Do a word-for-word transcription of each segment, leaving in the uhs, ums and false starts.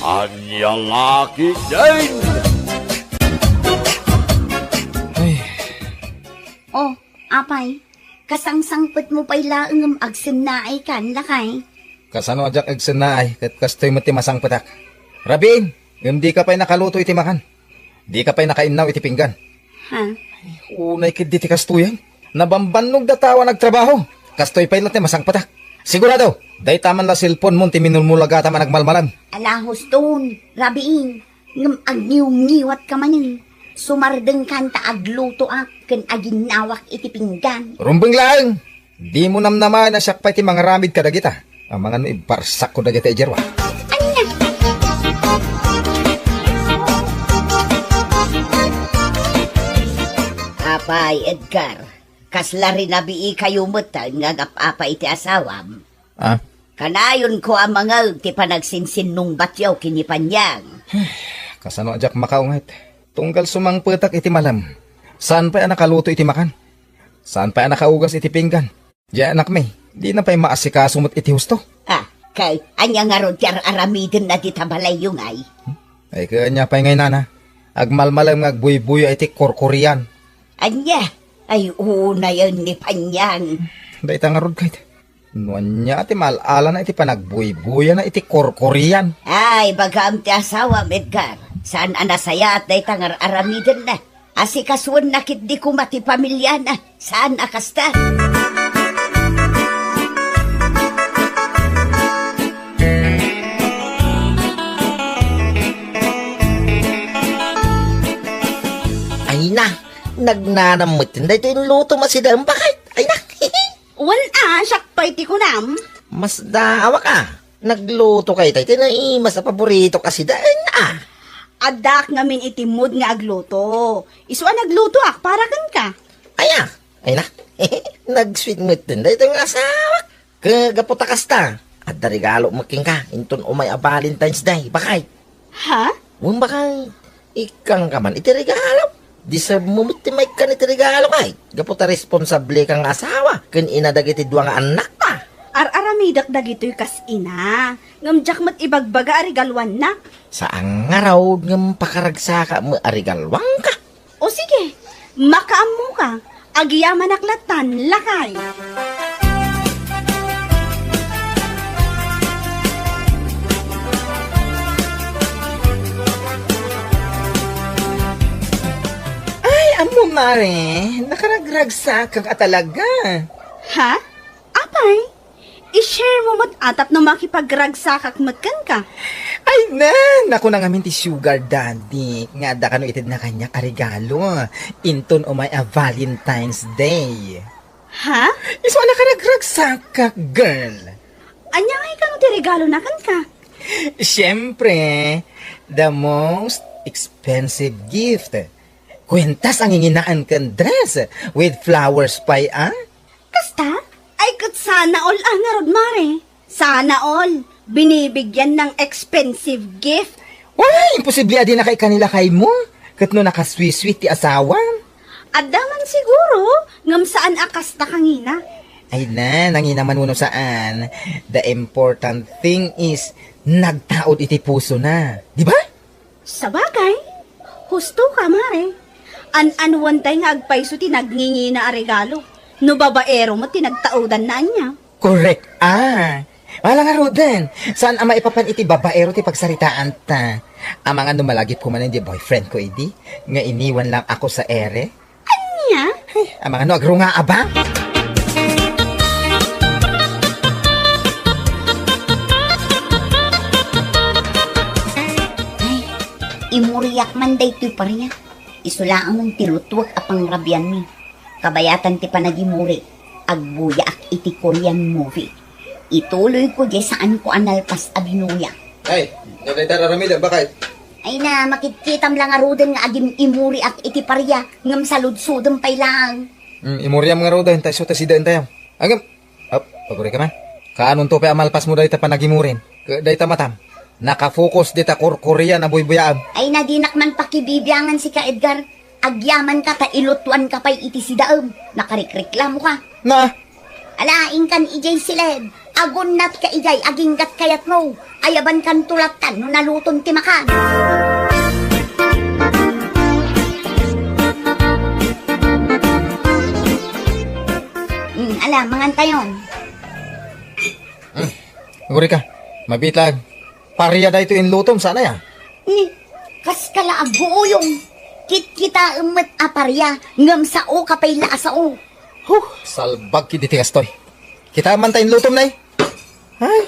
Ania la ketdin? Ay. Oh, apay, kasangsangpetmo pay laeng ngem agsennaaykan, lakay? Kasano a diak agsennaay, ket kastoy met ti masangpetak. Rabiin, ngem dika pay nakaluto iti makan. Dika pay nakainnaw iti pinggan. Ha? Unay ketdi ti kastoyen. Nabambannogda ta awan agtrabaho. Kastoy pay latta ti masangpetak. Sigurado, dayta man la cellphone-mon ti minulmulagatam a nagmalmalem. Ala, huston, rabiin, ngem agniwngiwatka manen. Sumardengkan ta aglutoak ken aginnawak iti pinggan. Rumbeng laeng! Dimo namnamaen a siak pay ti mangaramid kadagita. Amangan no ibarsakko dagiti jerwa. Ania? Apay, Edgar, kasla rinabiikayo metten nga agap-apa iti asawam? Ah? Kanayonko a mangngeg ti panagsinsinnungbatyo ken ni Panyang. Kasano a diak makaunget? Tunggal sumangpetak iti malem. Saan pay a nakaluto iti makan? Saan pay a nakaugas iti pinggan? Diay anakmi, dina pay maasikaso met iti husto. Ah, kay ania ngarud ti ar-aramidenna dita balayyo ngay? Ay, ket ania pay ngay, nana? Agmalmalem nga agbuybuya iti korkorian. Ania? Ay, unayen ni Panyang. Dayta ngarud, kayt. No ania ti maal-alana iti panagbuybuyana iti korkorian? Ay, ibagam ti asawam, Edgar. Saan a nasayaat dayta nga ar-aramidenna. Asikasuenna ketdi koma ti pamiliana. Saan a kasta? Ay na, nagnanam met daytoy inlutom a sida, bakit? Ay na. Wen a, siak pay ti kunam. Masdaawak a. Nagluto kay tay ti naimas a paboritok a sida, ay na. Addaak ngamin iti mood nga agluto. Isu a naglutoak para kenka. Ay, ah. Ay na. Nag-sweet met daytoy nga asawak. Ket gapu ta kasta, adda regalo met kenka inton umay a Valentine's Day, bakay. Ha? Wen, bakay, ikkangka man iti regalo. Deserve mo met ti maikkan iti regalo, kay gapu ta responsable ka nga asawa ken ina dagiti dua nga annakta. Ar-aramidek dagitoy kas ina, ngem diak met ibagbaga a regaluannak. Saan ngarud ngem pakaragsaka met a regaluanka. O sige, makaammoka. Agyamanak lattan, lakay. Ay, ammo, Mare, nakaragragsakak a talaga. Ha? Apay? I-share mo met a tapno makipagragsakak met kenka. Ay, na! Nakuna ngamin ti sugar daddy nga adda kano itedna kaniak a regalo inton umay a Valentine's Day. Ha? Isu a nakaragragsakak, girl. Ania ngay kano ti regalona kenka? Siyempre, the most expensive gift. Kuentas a nginginaen ken dress with flowers pay, ah? Kasta? Ay, ket sana all a ngarud, Mare. Sana all. Binibigyan ng expensive gift. Wala, imposible a di nakaikkan ni lakaymo. Ket no nakasweet-sweet ti asawam. Adda man siguro, ngem saan a kasta kangina. Ay na, nangina man wenno saan. The important thing is, nagtaud iti pusona. Di ba? Sabagay, husto ka, Mare. An-anuantay nga agpayso ti nagngingina a regalo. No babaero met ti nagtaudanna ania. Correct, ah. Wala ngaruden, saan a maipapan iti babaero ti pagsaritaanta. Amangan no malagipko manen di boyfriendko idi, nga iniwan lang ako sa ere. Ania? Ay, amangan no agrungaa ba? Ay, imuriak man daytoy paria. Isu laeng ti luttuek a pangrabianmi. Kabayatan ti panagimuri, agbuyaak iti Korean movie. Ituloyko diay saanko a nalpas a binuya. Ay, no dayta aramidem, bakay? Ay na, makitkitam la ngaruden nga agim-imuriak iti paria, ngem saludsodem pay laeng. Hmm, imuriam ngaruden, ta isu ta sidaentayo. Agem, ap, pagurika man. Kaanonto pay a malpasmo dayta panagimurim? Ket dayta matam, nakafocus dita korkorian a buybuyaam. Ay na, dinak man pakibibiangan sika, Edgar. Agyamanka ta iluttuanka pay iti sidaem. Nakarikreklamoka. Na? Ala, inkan idiay siled. Agunnatka idiay aginggat kayatmo. Ayabankanto lattan no naluton ti makan. Mm, ala, mangantayon. Gurika, mabitag. Paria daytoy inlutom, sana ya? Ni, kas kala agguuyong. Kitkitaem met a paria, ngem sao ka pay la a sao. Huh, salbag kidi ti kastoy. Kita man ta inlutom, nay? Ay,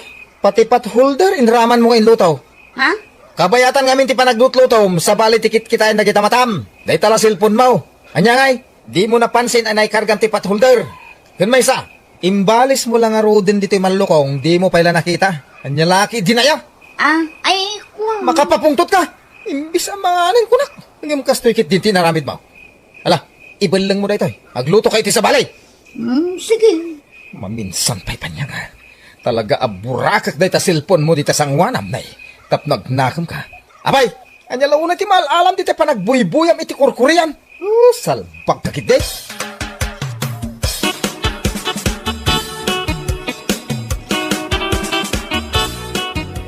pati pot holder, inraman mo nga inluto. Ha? Kabayatan ngamin ti panaglutlutom, sabali ti kitkitaen dagita matam. Dayta la cellphone mo. Ania ngay? Di mo napansin a naikargan ti pot holder. Ken maysa, imbales mo la ngaruden ditoy mallukong, di mo pay la nakita. Ania la ketdi naya? Ah, ay, kua. Makapapungtot ka! Imbis a manganen kunak, ngem kastoy ketdi ti inaramid mo. Ala, ibelleng mo daytoy. Agluto ka iti sabali. Hmm, sige. Maminsan pay paniang, ah. Talaga a burakek dayta cellphone mo dita sanguanam, nay. Tapno agnakem ka. Apay, ania la unay ti maal-alam dita panagbuybuyam iti kurkurian? Oh, salbag ka ketdi.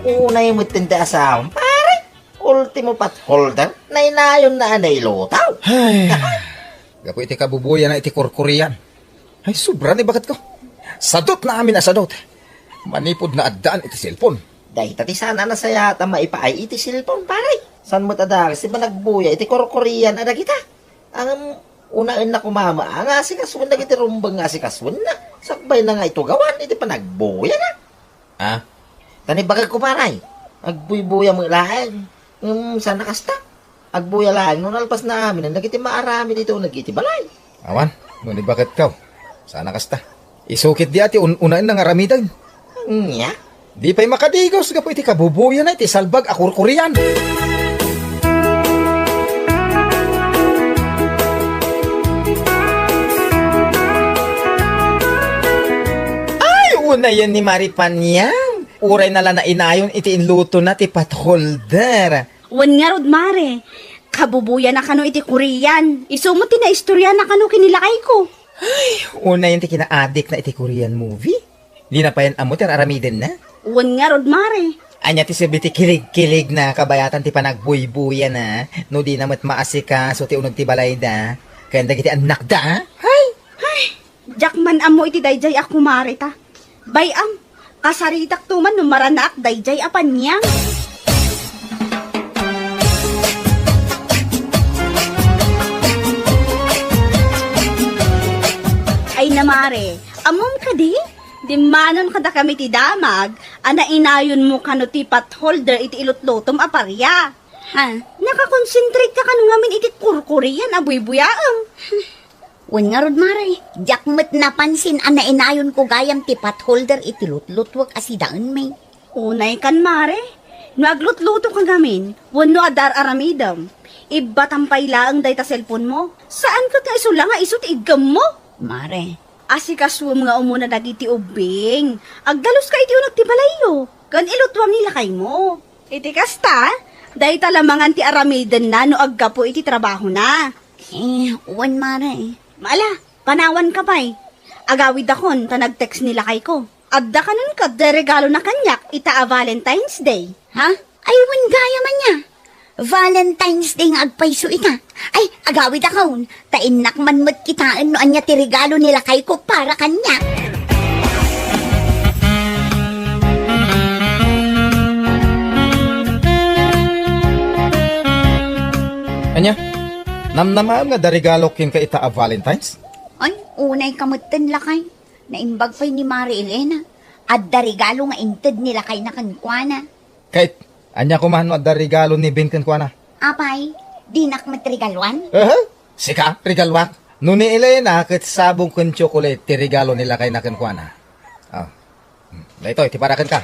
Unay met ti asawam, pare. Ultimo pot holder, nainayonna a nailuto. Ay, gapu iti kabubuyan na iti kurkurian. Ay, sobra ni baketko. Sadutna amin a sadut. Manipud naaddaan iti cellphone. Dayta ti saan a nasayaat a maipaay iti cellphone, pare. Saan met a dakes ti panagbuya iti kurkurian a dagita? Ngem unaenna koma met nga asikasuan dagiti rumbeng nga asikasuenna. Sakbayna nga itugawan iti panagbuyana. Ah? Tan ibagak, pare, agbuybuya met laeng. Ngem saan a kasta. Agbuya laeng no nalpasna amin dagiti maaramid iti uneg iti balay. Awan, no ni baketko. Saan a kasta. Isu ketdi a ti un-unaenna nga aramiden. Ania? Di pay makadigos gapu iti kabubuyana iti salbag a kurkurian. Ay, unayen ni Mari Paniang. Uray na la nainayon iti inlutona ti pot holder. Wen ngarud, Mare. Kabubuyan a kano iti Korean. Isu met ti naistoriana kano ken ni lakayko. Ay, unayen ti kinaadikna iti Korean movie. Dina pay ammo ti ar-aramidenna. Wen ngarud, Mare. Ania ti sirbi ti kilig-kiligna kabayatan ti panagbuybuyana no dina met maasikaso ti uneg ti balayda ken dagiti annakda? Ay! Ay! Diak man ammo iti daydiay a kumare ta. Bay-am, kasaritakto man no maranaak daydiay a paniang. Ay na, Mare, ammom kadi? Dimmanon kadakami ti damag a nainayonmo kano ti pot holder iti ilutlutom a paria. Ha? Nakakonsentrate ka kano ngamin iti kurkurian a buybuyaem. Wen ngarud, Mare, diak met napansin a nainayonko gayam ti pot holder iti lutlutuek a sidaenmi. Unay kan, Mare, no aglutluto ka ngamin, wenno adda ar-aramidem, ibbatam pay laeng dayta cellphone mo. Saan ket nga isu la nga isu ti iggemmo? Mare. Asikasuem nga umuna dagiti ubbing. Agdaluska iti uneg ti balayyo, ken ilutuam ni lakaymo. Iti kasta, dayta la mangan ti aramidenna no aggapu iti trabahona. Eh, wen, Mare. Ala, panawanka pay. Agawidakon ta nag-text ni lakayko. Adda kanon ket ti regalona kaniak ita a Valentine's Day. Ha? Ay, wen gayam ania. Valentine's Day nga agpayso ita. Ay, agawidakon. Ta innak man met kitaen no ania ti regalo ni lakayko para kaniak. Ania? Namnamaem nga adda regalo kenka ita a Valentine's? Ay, unay ka metten, lakay. Naimbag pay ni Mare Elena. Adda regalo nga inted ni lakayna kenkuana. Ket, ania koma no adda regalo ni Ben kenkuana? Apay, dinak met regaluan? Aha, sika, regaluak. No ni Elena, ket sabong ken tsokolate ti regalo ni lakayna kenkuana. Ah. Hmm. Daytoy, ti para kenka.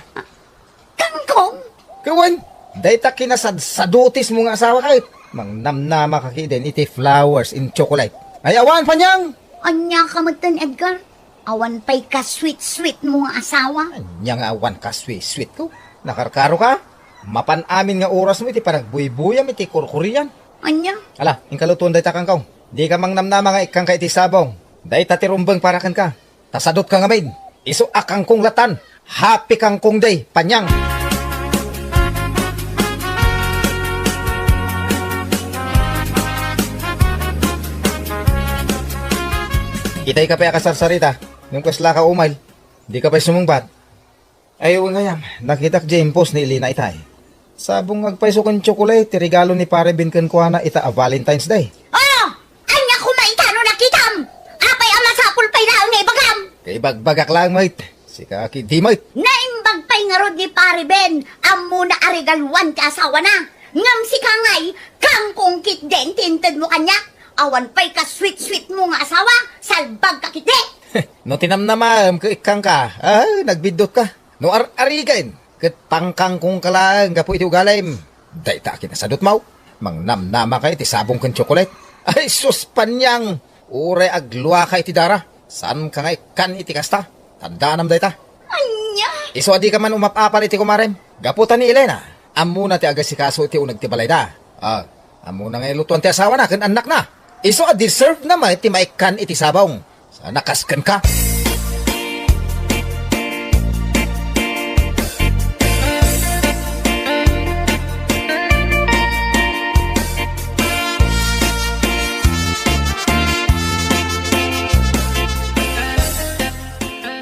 Kangkong? Ket wen, dayta kinasadsadutismo nga asawa ket. Mangnamnama ka kiden iti flowers and chocolate. Ay, awan, paniang! Ania ka metten, Edgar? Awan pay ka-sweet-sweet mo nga asawa. Ania nga awan ka-sweet-sweet ko? Nakarkaro ka? Mapan amin nga oras mo iti panagbuybuyam iti kurkurian. Ania? Ala, inkalutuan dayta kangkong. Di ka mangnamnama nga ikkanka iti sabong. Dayta ti rumbeng para kenka. Ta sadut ka ngamin. Isu a kangkong latan. Happy Kangkong Day, Panyang! Itay ka pay a kasarsarita, ngem kasla ka umay, di ka pay sumungbat. Ay, wen gayam, nakitak diay post ni Elena itay. Sabong agpayso ken tsokolate ti regalo ni Pare Ben kenkuana ita a Valentine's Day. Oh! Ania koma ita no nakitam? Apay a masapul pay laeng nga ibagam? Kaibagbagak laeng met. Sika ketdi met. Naimbag pay ngarud ni Pare Ben, ammona a regaluan ti asawana. Ngem sika ngay, kangkong ketdin ti intedmo kaniak. Awan pay kasweet-sweetmo nga asawa, salbag ka ketdi. No tinamnamaem ket ikkangka, ah, nagbiddutka. No ar-arigen, ket pangkangkongka laeng gapu iti ugalim. Dayta a kinasadutmo, mangnamnamaka iti sabong ken tsokolate. Ay sus, Panyang! Uray agluaka iti dara, saanka nga ikkan iti kasta. Tandaanam dayta. Ania? Isu a dika man umap-apal iti kumarem. Gapu ta ni Elena, ammona ti agasikaso iti uneg ti balayda. Ah, ammona nga ilutuan ti asawana ken annakna. Isu a deserve na met ti maikkan iti sabong. Sana kas kenka.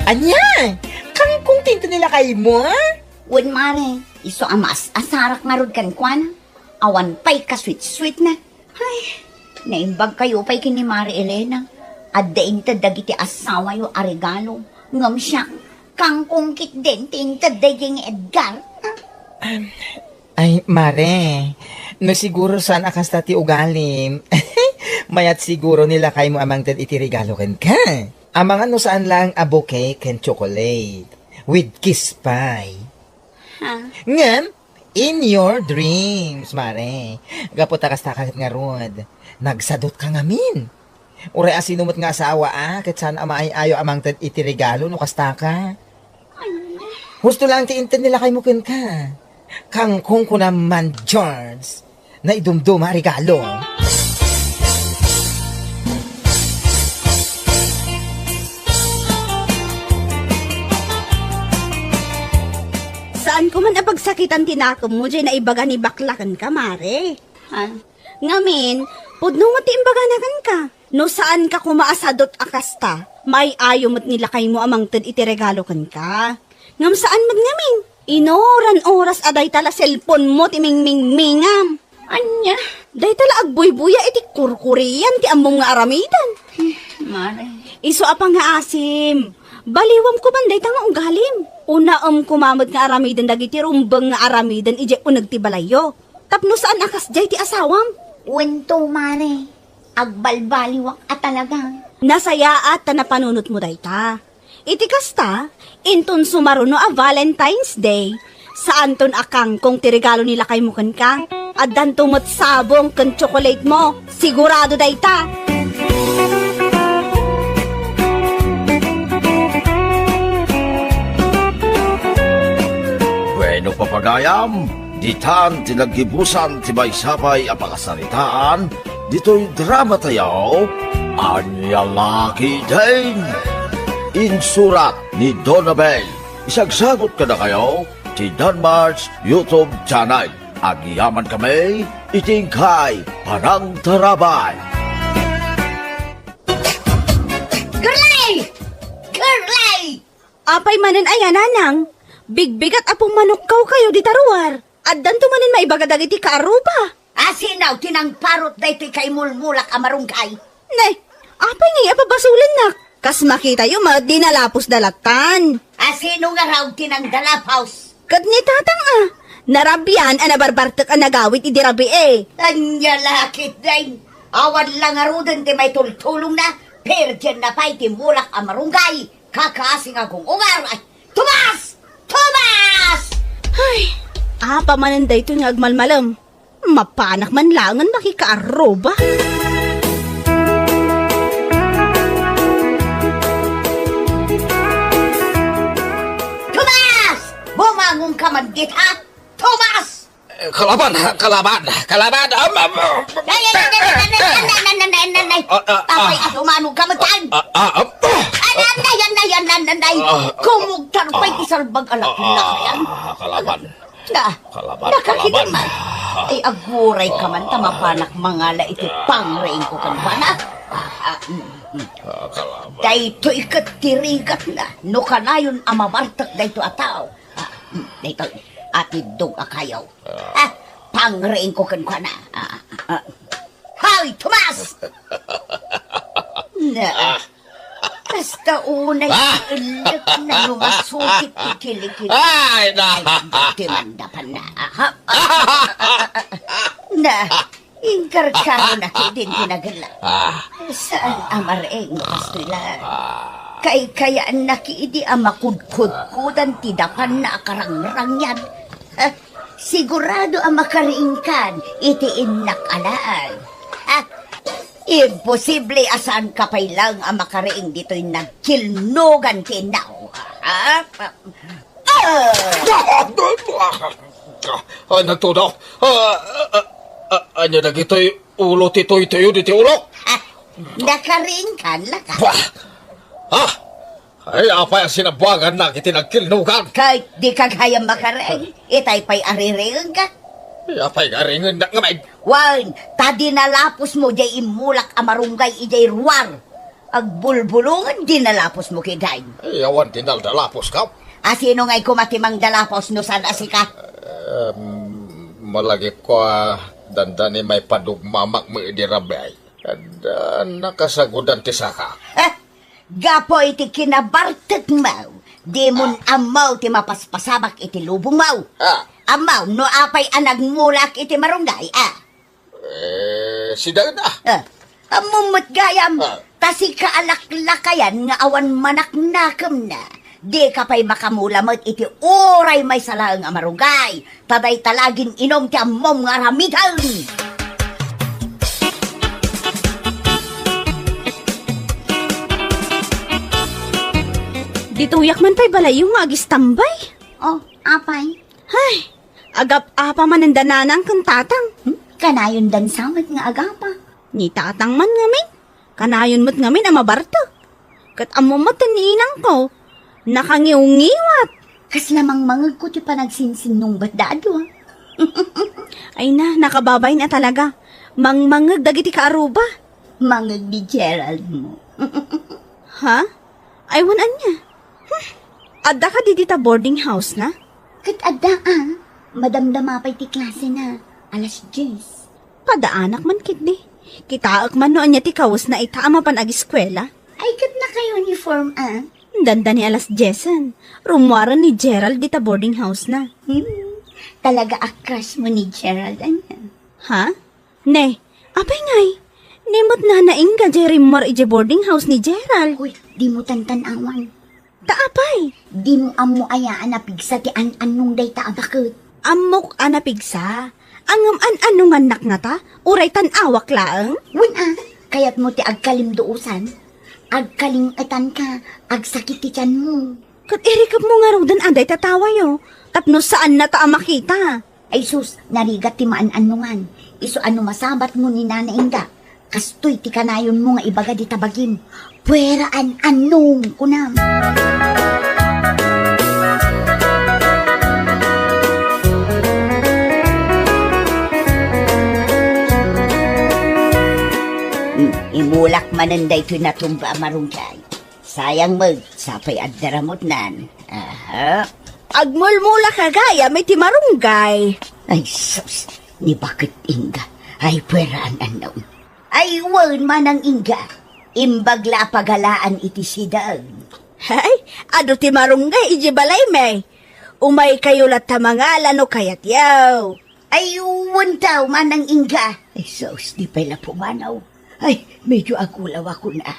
Ania? Kangkong ti inted ni lakaymo, a? Wen, Mare, isu a maas-asarak ngarud kenkuana. Awan pay kasweet-sweetna. Ay, naimbag kayo pay ken ni Mare Elena. Adda inted dagiti asawayo a regalo. Ngem siak, kangkong ketdin ti inted daydi nga Edgar. Am, ay, Mare, no siguro saan a kasta ti ugalim, mayat siguro ni lakaymo a mangted iti regalo kenka. Amangan no saan laeng a bouquet ken chocolate with kiss pay. Ha? Ngem, in your dreams, Mare. Gapu ta kasta ka ket ngarud, nagsadutka ngamin. Uray a sino met nga asawa a, ket saan a maay-ayo a mangted iti regalo no kasta ka. Husto laeng ti inted ni lakaymo kenka. Kangkong kunam man, George. Naidumduma a regalo. Saanko man a pagsakitan ti nakemmo, diay naibaga ni bakla kenka, Mare. Ha? Ngamin, pudno met ti imbagana kenka. No saanka koma a sadut a kasta, maay-ayo met ni lakaymo a mangted iti regalo kenka. Ngem saan met ngamin. Inoran oras a dayta la cellphone-mo ti mingmingmingam. Ania? Dayta la agbuybuya iti kurkurian ti ammom nga aramiden. Mare. Isu a pangngaasim. Baliwam koman dayta nga ugalim. Unaem koma met nga aramiden dagiti rumbeng nga aramiden idiay uneg ti balayyo. Tapno saan a kasdiay ti asawam. Wen to, Mare. Agbalbaliwak a talaga. Nasayaat ta napanunotmo dayta. Iti kasta, inton sumaruno a Valentine's Day, saanton a kangkong ti regalo ni lakaymo kenka. Addanto met sabong ken tsokolatemo. Sigurado dayta. Bueno, papagayam, ditan ti naggibusan ti maysa pay a pakasaritaan ditoy drama tayo, Ania La Ketdin. Insurat ni Donabel. Isagsagot kadakayo ti Danmar's YouTube channel. Agyaman kami iti inkay panangtarabay. Girlay! Girlay! Apay manen aya, nanang? Bigbigat a pummanukkaw kayo dita ruar. Addanto manen maibaga dagiti kaarruba. Asino ti nangparut daytoy kaimulmulak a marunggay? Ne, apay ngay a pabasolennak? Kas makitayo met, di nalapos da lattan. Asino ngarud ti nangdalapos? Ket ni tatang a, narabian a nabarbartek a nagawid idi rabii. Ania la ketdin? Awan la ngaruden ti maitultulongna, pirdienna pay ti mulak a marunggay, kakaasi nga gung-ungar. Ay, Tomas! Tomas! Ay, apa manen daytoy nga agmalmalem? Mapanak man laengen makikaarruba. Tomas! Bumangonka man dita! Tomas! Eh, kalaban, kalaban, kalaban! Am, am, am. Ay, ay, ay, ay, ay, ay, ay, ay, ay, ay, ay, ay. Ah, ah, ah. Apay, adu, manuga met. Ah, ah, ah. Anday, anday, anday, anday. Ah, kumugtar pay ti salbag a laklak yan. Ah, kalaban. Na, Kalaban, nakakita kalaban. Man. Ay, aguray ka man, ta mapanak mangala iti pangriingko kenkuana. Ah, ah, mm, mm. Ah, kalaban. Daytoy ket ti rigatna, no kanayon a mabartek daytoy a tao. Ah, mm, daytoy, atiddog a kayo. Ah, pangriingko kenkuana. Ah, ah, ah. Hoy, Tomas! Na, kasta unay ti ellek na lumasukit ti kilikili. Ay, na. Ay, di man dapan na. Aha. Na, inkarkaro na ti din tinagella. Ah. Saan a mareng, Pastoy la? Ah. Kaykayaanna ki idi a makudkudkudan ti dapan na a karangrangyan. Ha? Sigurado a makariingkan iti innak a laeng. Ha? Imposible a saanka pay laeng a makariing ditoy nagkilnogan ti innaw. Ha? Ah! Ano to, Dok? Ah, ah, ah, ah, ania dagitoy ulo ti tuytuyo diti ulok? Ha? Nakariingkan, laka? Bah! Ah! Ay, apay a sinabuangannak iti nagkilnogan? Kay di ka gayam makareng, itay pay a riringengka. Ay, apay nga ringennak ngamin? Wen, ta dinalapos mo jay immulak a marunggay ijay ruar. Agbulbulongen dinalapos mo kiday. Ay, awan dinaldalapos ka? A sino ngay koma ti mangdalapos no saan a sika? Em, malagipko a dandani maipadugmamak mo idi rabiay. Adda nakasagudan ti saka. Eh, gapu iti kinabartekmo, dimon ammo ti mapaspasabak iti lubongmo. Ah. Ammo no apay a nagmulak iti marunggay, ah. Eh, sida na. Ah, ammom met gayam, ah, ta sika a laklakayan nga awan manaknakemna. Dika pay makamula met iti uray maysa laeng a marunggay, ta dayta la gin-inum ti ammom nga aramiden. Ditoyak man pay balayyo nga agistambay. Oh, apay? Hay, agap-apa manen da nanang ken tatang. Hmm? Kanayon dan sa met nga agapa. Ni tatang man ngamin. Kanayon met ngamin a mabartek. Ket ammom met ni inangko, nakangiwngiwat. Kasla mangmangegko ti panagsinsinnungbatda a dua. Ay na, nakababain a talaga. Mangmangeg dagiti kaaruba. Mangeg ni Gerald mo. Ha? Ay, wen ania? Hmm. Adda kadi dita boarding house na? Ket adda, ah. Madamdama pay ti klase na. Alas dies. Padaanak man ketdi. Kitaek man no ania ti kawesna ita a mapan agiskuela. Ay, ket naka-uniform, ah. Dandani alas diesen. Rummuaren ni Gerald dita boarding house na. Hmm. Talaga a crush mo ni Gerald, ania? Ha? Ne, apay ngay? Ne met nanaingga jay rimmuar idiay boarding house ni Gerald. Hoy, dimo tantan-awan. Ta apay? Dimo ammo aya a napigsa ti an-annong dayta a baket? Ammok a napigsa. Ngem an-annongannak ngata, uray tan-awak laeng? Wen a, kayatmo ti agkalimduosan? Agkaling-etanka, agsakit ti tianmo. Ket irikepmo ngaruden a dayta tawayo, tapno saannata a makita. Ay sus, narigat ti maan-annongan. Isu a no masabatmo ni Nana Inga, kastoy ti kanayonmo nga ibaga dita bagim. Puera an-annong, kunam. Hmm, imulak manen daytoy natumba a marunggay. Sayang met, sapay adda ramutnan. Aha. Agmulmulak gayam iti marunggay. Ay, sus, ni baket Inga. Ay, puera an-annong. Ay, wen, Manang Inga. Imbag la a pagalaan iti sideg. Ay, adu ti marunggay iti balaymi. Umaykayo latta mangala no kayatyo. Ay, wen taw, Manang Inga. Ay, sus, di pay la pumanaw. Ay, medyo agulawakon a.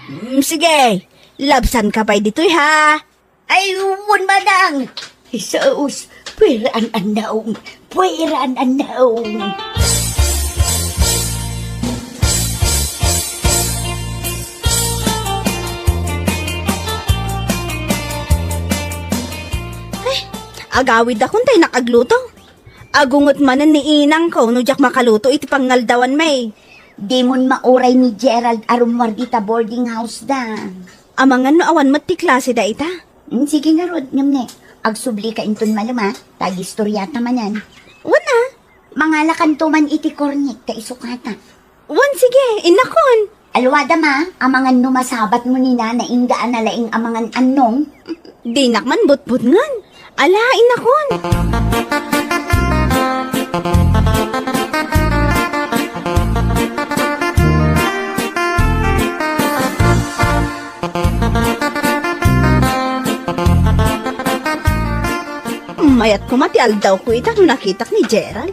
Mm, sige, labsanka pay ditoy, ha? Ay, wen, Manang. Ay, sus, puera an-annong. Puera an-annong. Ay, agawidakon ta innak agluto. Agunget manen ni inangko no diak makaluto iti pangngaldawanmi. Dimon mauray ni Gerald a rummuar dita boarding house da. Amangan no awan met ti klase dayta. Hmm, sige ngarud, ngem ne, agsubli ka inton malem, a, ta agistoriata manen. Wen a. Mangalakanto man iti kornik ta isukata. Wen, sige, innakon. Alwadam a, amangan no masabatmo ni Nana Inga a nalaing a mangan-annong. Dinak man butbutngen. Ala, innakon. Mayat koma ti aldawko ita no nakitak ni Gerald.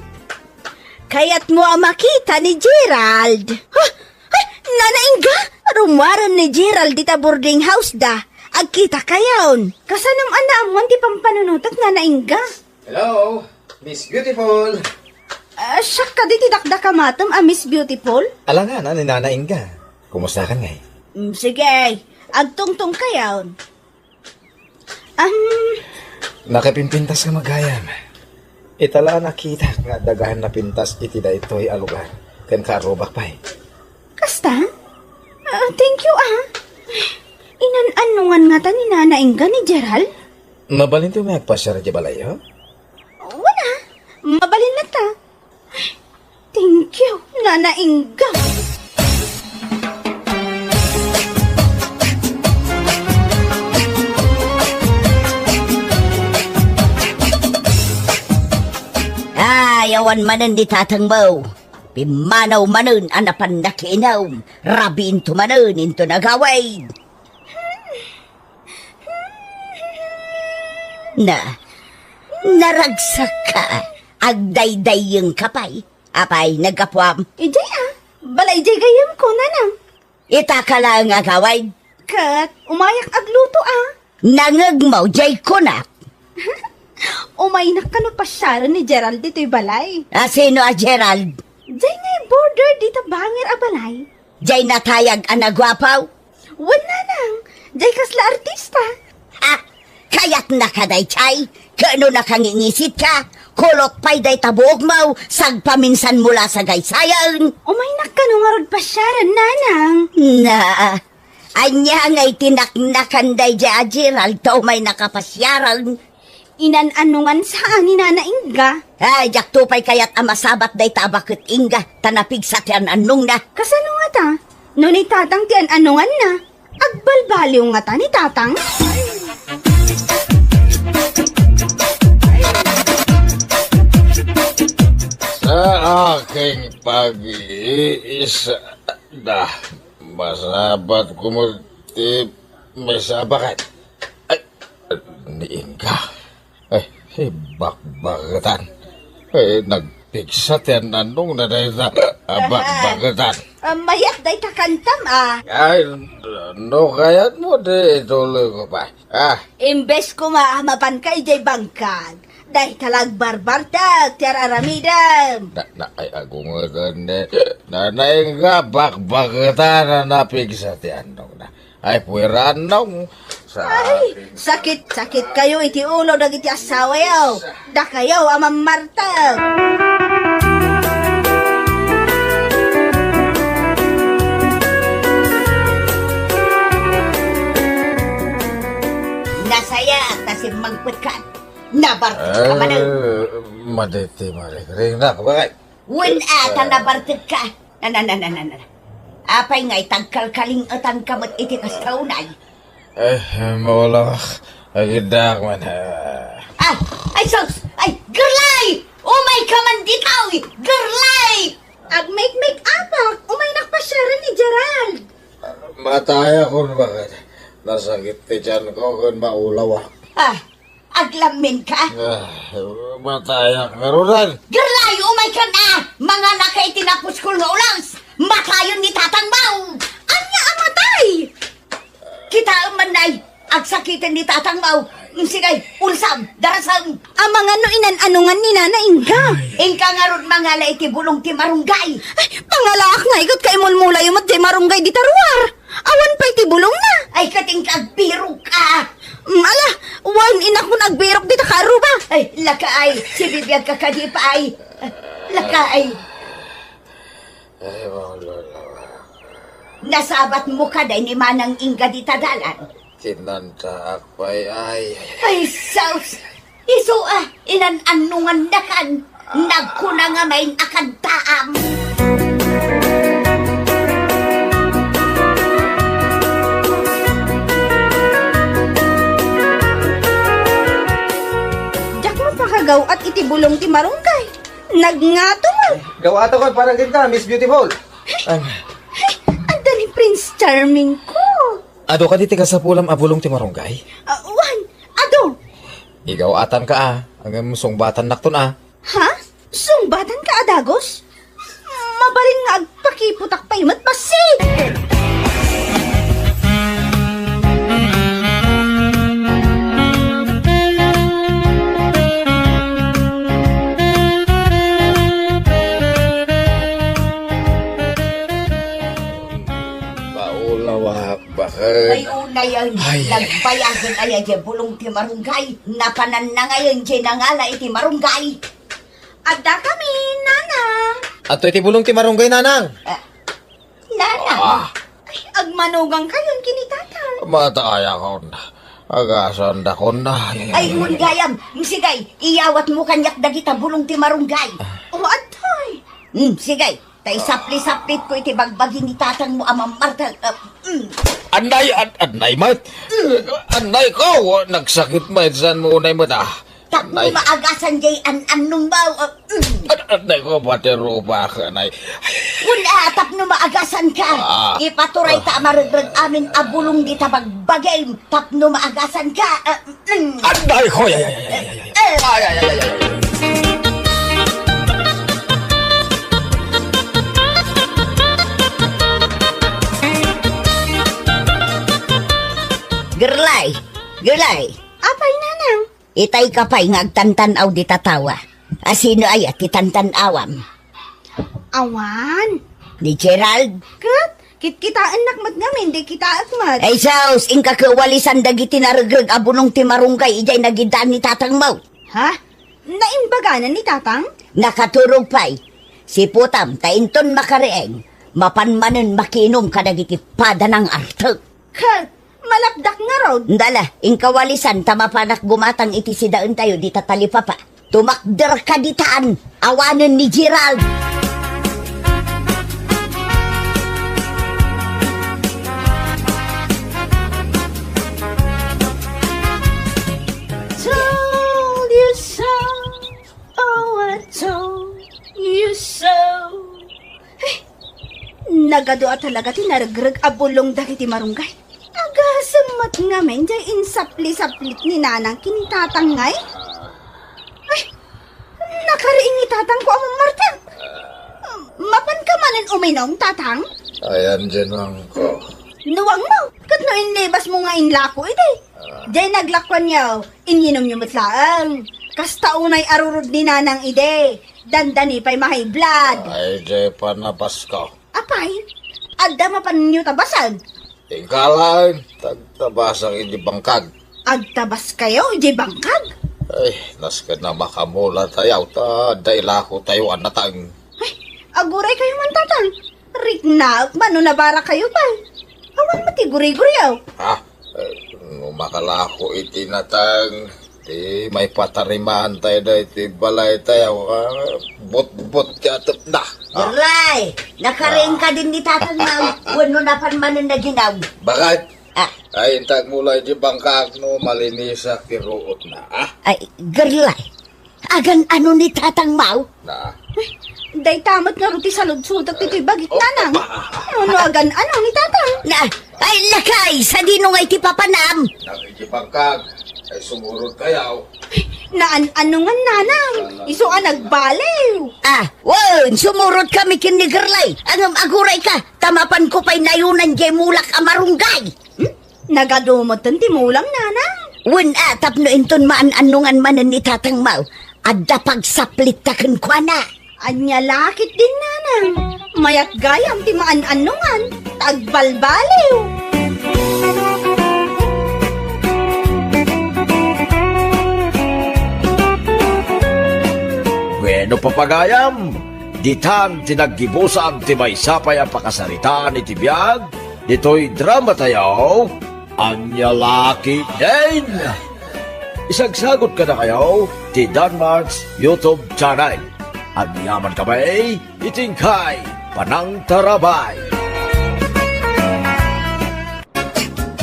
Kayatmo a makita ni Gerald? Ha? Ay, Nana Inga! Rummuaren ni Gerald dita boarding house da. Agkitakayon. Kasanom a naammuan ti pampanunotek, Nana Inga? Hello, Miss Beautiful. Ah, siak kadi ti dakdakamatem a Miss Beautiful? Alangan a ni Nana Inga. Kumustakan ngay? Mm, sige, agtungtongkayon. Am, Nakapimpintas ka gayam. Ita la a nakitak nga adda gayan napintas iti daytoy a lugar. Ken kaarrubak pay. Kasta? Ah, thank you, ah. Inan-annongan ngata ni Nana Inga ni Gerald? Mabalinto nga agpasiar iti balayyo? Wen a, mabalin latta. Thank you, Nana Inga. Ay, awan manen ni tatangmo. Pimmanaw manen a napan nakiinom. Rabiinto manen inton agawid. Na, naragsakka, agdaydayyengka pay. Apay, naggapuam? Idiay a, bala idiay gayyemko, nanang. Ita ka laeng agawid? Ket, umayak agluto a. Nangegmo, diay kunak. Umaynak kano pasiaren ni Gerald ditoy balay. A, sino a Gerald? Diay nga border dita bangir a balay. Diay natayag a naguapo? Wen, nanang, diay kasla artista. Ha? Kayatnaka daydiay? Ket no nakangingisit ka, kulot pay dayta buokmo, sagpaminsanmo la sagaysayen. Umaynak kano ngarud pasiaren, nanang. Na, ania ngay ti naknakan daydiay a Gerald ta umaynaka pasiaren? Inan-annongan sa ni Nana Inga. Ay, diakto pay kayat a masabat dayta a baket, Inga, ta napigsa ti an-annongna. Kasano ngata? No ni Tatang ti an-annonganna, agbalbaliw ngata ni Tatang? Sa aking pag-iisip, masabat ko mo ti masabakan. Ay, ni Inga. Ay, ay, bakbaketan. Ay, nagpigsa ti an-annongna dayta a bakbaketan. Ah, mayat dayta kantam, a. Ay, no kayatmo, di ituloy ko pay. Ah. Imbes koma a mapanka idiay bangkag, dayta la agbarbartek ti ar-aramidem. Na, na, ay, agungeden, eh. Nana Inga, bakbaketan a napigsa ti annongna. Ay, puwera, annong. Sa Ay, sakit, sakit kayo iti ulo dagiti asawayo. Dakayo a mammarteg. Nasayaat ta simmangpetkan. Nabartek ka manen. Eh, maditi marikring na, bakit? Wen a, ta nabartek ka. Na, na, na, na, na, na. Apay nga itagkalkaling-etan ka met iti kasta unay? Eh, maulawak. Agiddaak man, ah. Ah, ay sus! Ay, Gerlay! Umay ka man ditoy! Gerlay! Agmake-make-upak! Umaynak pasiaren ni Gerald! Matayakon, bakit? Nasakit ti tiyan ko ken maulawak. Ah, aglammin ka? Ah, matayak ngaruden. Gerlay, umay ka na! Mangana ka iti napuskol nga ulas! Matayon ni tatangmo! Ania a matay? Kitaem man, nay, agsakiten ni tatangmo. Mm, sige, ulsam, darasem. Amangan no inan-anongan ni Nana Inga. Inka ngarud mangala iti bulong ti marunggay. Ay, pangalaak nga iket kaimulmulayo met diay marunggay dita ruar. Awan pay ti bulongna. Ay, ket inka agbirok a. Mm, ala, wen, inakon agbirok dita kaarruba. Ay, lakaay, sibibiagka kadi pay. Lakaay. Ay, maulawak. Nasabatmo kadi ni Manang Inga dita dalan? Kinantaak pay, ay, ay, ay. Ay, sus! Isu a, inan-annongannakan. Nagkuna nga main a kantaam. Diak mapakagaw-at iti bulong ti marunggay. Nagngato man. Gaw-ato kon para kenka, Miss Beautiful. Ay. Ay, adda ni Prince Charming ko. Adu kadi ti kasapulam a bulong ti marunggay? Ah, wen, adu. Igaw-atanka a, ngem sungbatannakton a. Ha? Sungbatanka a dagus? Mabalin nga agpakiputak pay met bassit! Baulawak, bakit? Ay, unay, ay, ay, ay. Nagbayagen aya diay bulong ti marunggay. Napananna ngayon diay nangala iti marunggay. Adda kami, Nanang. Adtoy ti bulong ti marunggay, Nanang. Ah, Nanang. Ah. Ay, agmanugang kayon ken ni Tatang. Matayakon. Agasandakon. Ay, ay, ay, ay, ay, ay. Wen gayam. Sige, iyawatmo kaniak dagita bulong ti marunggay. Ah. O, adtoy. Hmm, sige. Ta isapli-saplitko iti bagbagi ni tatangmo a mammartag. Ah, mm. Annay, an-, annay met. Mm. Annay ko, nagsakit met, saan mo unay met, ah? Tapno maagasan diay an-annongmo, ah, mm. An-, annay ko, pati rupak, annay. Wen, ah, tapno maagasanka. Ah. Ipaturayta a maregreg amin a bulong dita bagbagim. Tapno maagasanka, ah, mm. Aray ko! Ay, ay, ay, ay, ay, ay, ay. Eh. Ay, ay, ay, ay, ay, ay. Gerlay! Gerlay! Apay, Nanang? Itay ka pay nga agtantan-aw dita tawa. A sino aya ti tantan-awam? Awan. Ni Gerald? Ket, kitkitaennak met ngamin, di kitaek met. Ay, sus, inka kawalisan dagiti naregreg a bulong ti marunggay idiay nagiddaan ni tatangmo. Ha? Naimbaganan ni tatang? Nakaturog pay. Siputam, ta inton makariing, mapan manen makiinom kadagiti padanang artek. Ket, malapdak ngarud. Ndala, inka walisan ta mapanak gumatang iti sidaentayo dita talipapa. Tumakderka ditan, awanen ni Gerald. Told you so. Oh, I told you so. Ay, nagadu a talaga ti naregreg a bulong dagiti marunggay. Agasem met ngamin diay insapli-saplit ni Nanang ken ni Tatang ngay. Ay, nakariing ni Tatangko a mammartag. Mapanka manen uminom, Tatang? Ayan, diay nuangko. Nuangmo? Ket no inlibasmo nga inlako idi? Diay naglakuanyo, inyinomyo met laeng. Kasta unay a rurod ni Nanang idi, dandani pay ma-high blood. Ay, diay panapasko. Apay, adda mapanyo tabasen? Inka laeng, tagtabasak iti bangkag. Agtabaskayo iti bangkag? Ay, nasken a makamulatayo, ta adda ilakotayo a nateng. Ay, aguraykayo man, Tatang. Riknaek man no nabarakayo pay. Awan met ti guriguriyo. Ha? Eh, no makalako iti nateng, ti maipatarimaantayo daytoy balaytayo, ah, butbut ti atepna. Ah. Gerlay, nakariing kadin ni tatangmo, wenno napan manen naginam? Bakit? Ah. Ay, intagmo la iti bangkag no malinisak ti ruotna, ah? Ay, Gerlay, agan-ano ni tatangmo? Na. Dayta met ngarud ti saludsodek ditoy bagik, Nanang. No, no, agan-ano ni tatang? Na, ay, lakay, sadino ngay ti papanam? Dagiti bangkag, ay sumurot kayaw. Naan-ano nga, Nanang? Isu a nagbaliw. Ah, wen, sumurot kami ken ni Gerlay. Ngem agurayka, ta mapanko pay nayunan diay mulak a marunggay. Hmm? Nagadu metten ti mulam, Nanang? Wen a, tapno inton maan-annongan manen ni tatangmo, adda pagsaplitta kenkuana. Ania la ketdin, Nanang? Mayat gayam ti maan-annongan, ta agbalbaliw. Bueno, papagayam, Ditan ti naggibusan ti maysa pay a pakasaritaan iti biag ditoy dramatayo, Ania La Ketdin. Isagsagut kadakayo ti Danmark's YouTube channel. Agyaman kami iti inkay panangtarabay.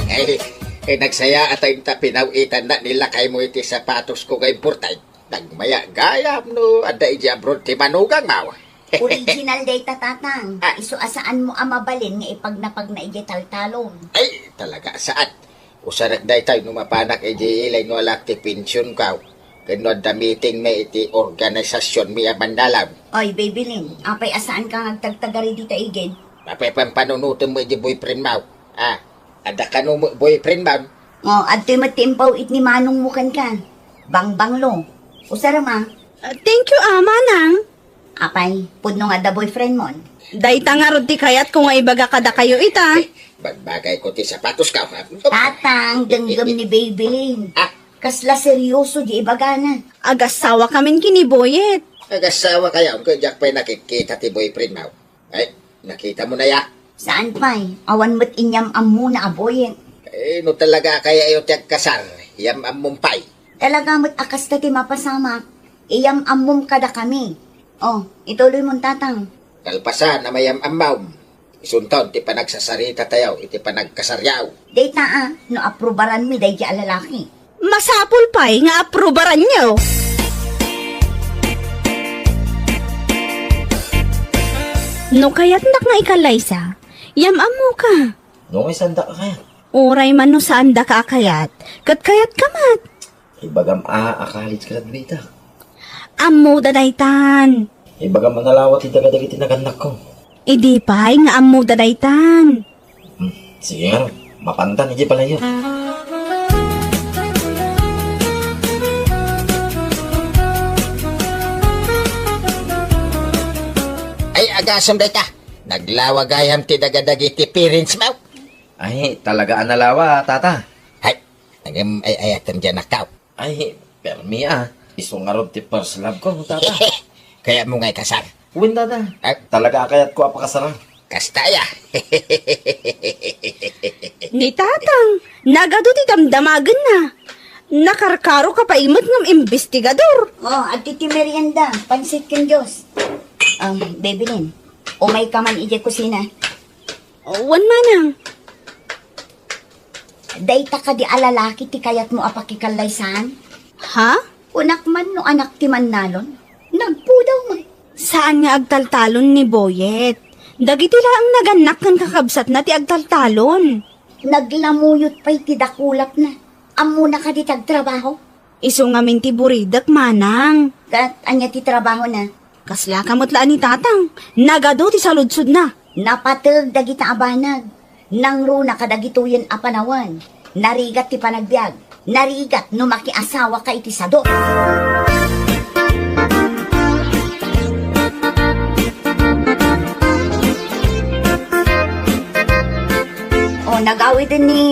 Ay, ay, nagsaya a tayo ta pinawitanna ni lakaymo iti sapatosko nga imported. Nagmaya gayam no adda idiay abroad ti manugangmo. Original dayta, Tatang. Ah. Isu a saanmo a mabalin nga ipagnapagna idiay taltalon. Ay, talaga, saan? Usarek daytoy no mapanak idiay ilay no alaak ti pensionko. Ken no adda meetingmi iti organisasionmi a bandalon. Oy, Babylin, apay a saanka nga agtagtagari dita igid? Apay pampanunotenmo idiay boyfriendmo? Ah, adda kano met boyfriendmo? Oh, adtoy met ti impaw-it ni manongmo kenka. Bangbanglo. Usarem a. Ah, thank you, ah, manang. Apay, pudno nga adda boyfriendmon? Dayta ngarud ti kayatko nga ibaga kadakayo ita. Eh, bagbagayko ti sapatosko, ha? Tatang, denggem ni Babylin. Ah? Kasla seryoso di ibagana. Agasawa kamin ken ni Boyet. Agasawakayo, ket diak pay nakikita ti boyfriendmo. Ay, nakitamo na ya? Saan pay? Awan met inyam-ammona a Boyet. Eh, no talaga a kayayo ti agkasar, yam-ammom pay. Talaga met a kasta ti mapasamak, iyam-ammom kadakami. Oh, ituloymon, Tatang. Kalpasan a mayam-ammom, isunton ti panagsasarita tayo iti panagkasaryo. Dayta a, no aprubaranmi daydi a lalaki. Masapul pay nga aprubaranyo. No kayatnak nga ikallaysa, yam-ammoka. No, ngay saandaka a kayat? Uray man no saandaka a kayat, ket kayatka met. Ibagam a, a college graduate-ak. Ammoda daytan. Ibagam a nalawa ti daga dagiti nagannakko. Idi pay nga ammoda daytan. Hmm, sige ngarud, mapantan idiay balayyo. Ay, agasem dayta. Naglawa gayam ti daga dagiti parentsmo. Ay, talaga a nalawa, Tata. Ay, ngem ay-ayatem diay anakko. Ay, permi a. Isu ngarud ti first love-ko, Tata. Kayatmo nga ikasar? Wen, Tata. Ah? Talaga a kayatko a pakasaran. Kasta aya. Ni Tatang, nagadu ti damdamagenna. Nakarkaroka pay met ngem imbestigador. Oh, adtoy ti merienda, pansit ken juice. Um, Babylin, umayka man idiay kusina. Wen, manang. Dayta kadi a lalaki ti kayatmo a pakikallaysan? Ha? Kunak man no anak ti mannalon? Nagpudaw man. Saan nga agtaltalon ni Boyet. Dagiti laeng nagannak ken kakabsatna ti agtaltalon. Naglamuyot pay ti dakulapna. Ammona kadi ti agtrabaho? Isu ngamin ti buridek, manang. Ket ania ti trabahona? Kaslaka met la a ni Tatang. Nagadu ti saludsodna. Napateg dagita a banag. Nangruna kadagitoyen a panawen. Narigat ti panagbiag. Narigat no makiasawaka iti sadut. O, nagawiden ni,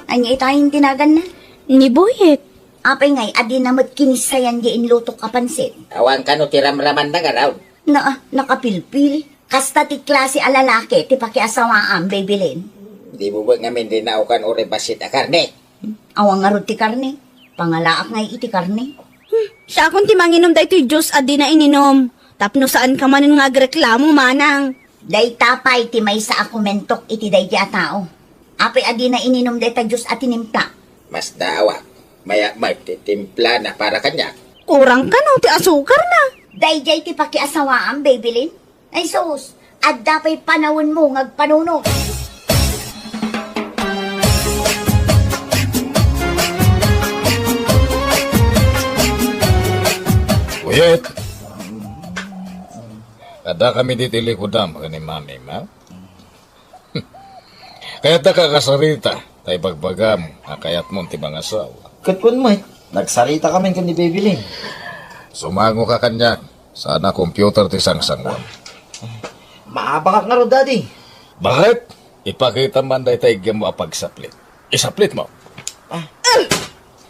ania itayen ti naganna? Ni Boyet. Apay ngay a dina met kinissayan di inlutok a pansit? Awan kano ti ramramanna ngarud. Naa, nakapilpil. Kasta ti klase a lalaki ti pakiasawaam, Babylin. Dimo met ngamin rinaokan uray bassit a karne? Awan ngarud ti karne. Pangalaak ngay iti karne. Hmm, siakon ti manginom daytoy juice a dina ininom. Tapno saanka manen nga agreklamo, manang. Dayta pay ti maysa a kumentok iti daydi a tao. Apay a dina ininom dayta juice a tinimpla? Masdaawak. Mayat met ti timplana para kaniak. Kurang kano ti asukarna. Daydiay ti pakiasawaam, Babylin? Ay sus, adda pay panawenmo nga agpanunot. Wait. Adda kami ditoy likudam ken ni Mami, ma? Kayatdaka a kasarita, ta ibagbagam a kayatmon ti mangasawa. Ket wen met, nagsarita kami ken ni Babylin. Sumangoka kaniak, saan a computer ti sangsanguam. Maabakak ngarud, Daddy. Bakit? Ipakitam man dayta iggemmo a pagsaplit. Isaplitmo. Ah.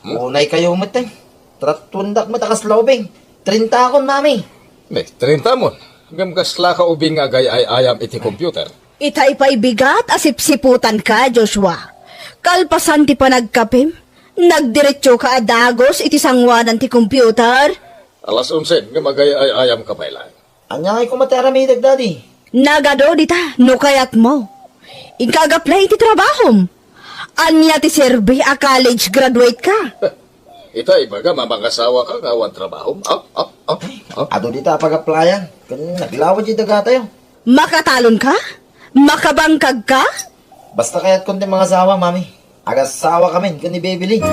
Unay kayo met, eh. Tratuendak met a kasla ubing. Trinta akon, Mami. Ne, trinta mon. Ngem kaslaka ubing nga agay-ay-ayam iti computer? Itay pay bigat a sipsiputanka, Joshua. Kalpasan ti panagkapim, nagdiretsoka a dagus iti sanguanan ti computer. Alas onse, ngem agay-ay-ayamka pay laeng. Ania ngay koma ti aramidek, Daddy? Nagadu dita, no kayatmo. Inka ag-apply iti trabahom. Ania ti serbi a college graduate ka? Ita, ibagam a mangasawaka nga awan trabahom. Ah, ah, ah, ah. Adu dita a pag-applyan. Ken naglawad ti dagatayo. Makatalon ka? Makabangkag ka? Basta kayatkon ti mangasawa, Mami. Agasawakamin ken ni Baby Lee.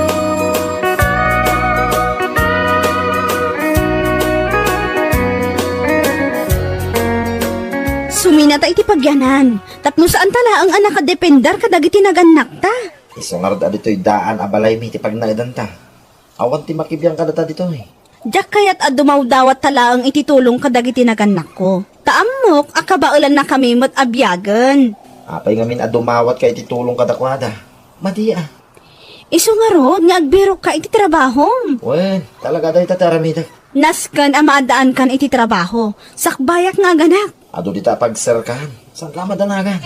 Suminata iti pagyanan, tapno saanta laeng a nakadepender kadagiti nagannakta. Isu ngarud a ditoy daan a balaymi ti pagnaedanta. Awan ti makibiang kadata ditoy. Diak kayat a dumawdawatta laeng iti tulong kadagiti nagannakko. Ta ammok a kabaelannakami met a biagen. Apay ngamin a dumawatka iti tulong kadakuada? Madi a. Isu ngarud nga agbirokka iti trabahom. Wen, talaga dayta ti aramidek. Nasken a maaddaankan iti trabaho. Sakbayak nga aganak. Adu dita a pagserkan. Saanka a madanagan?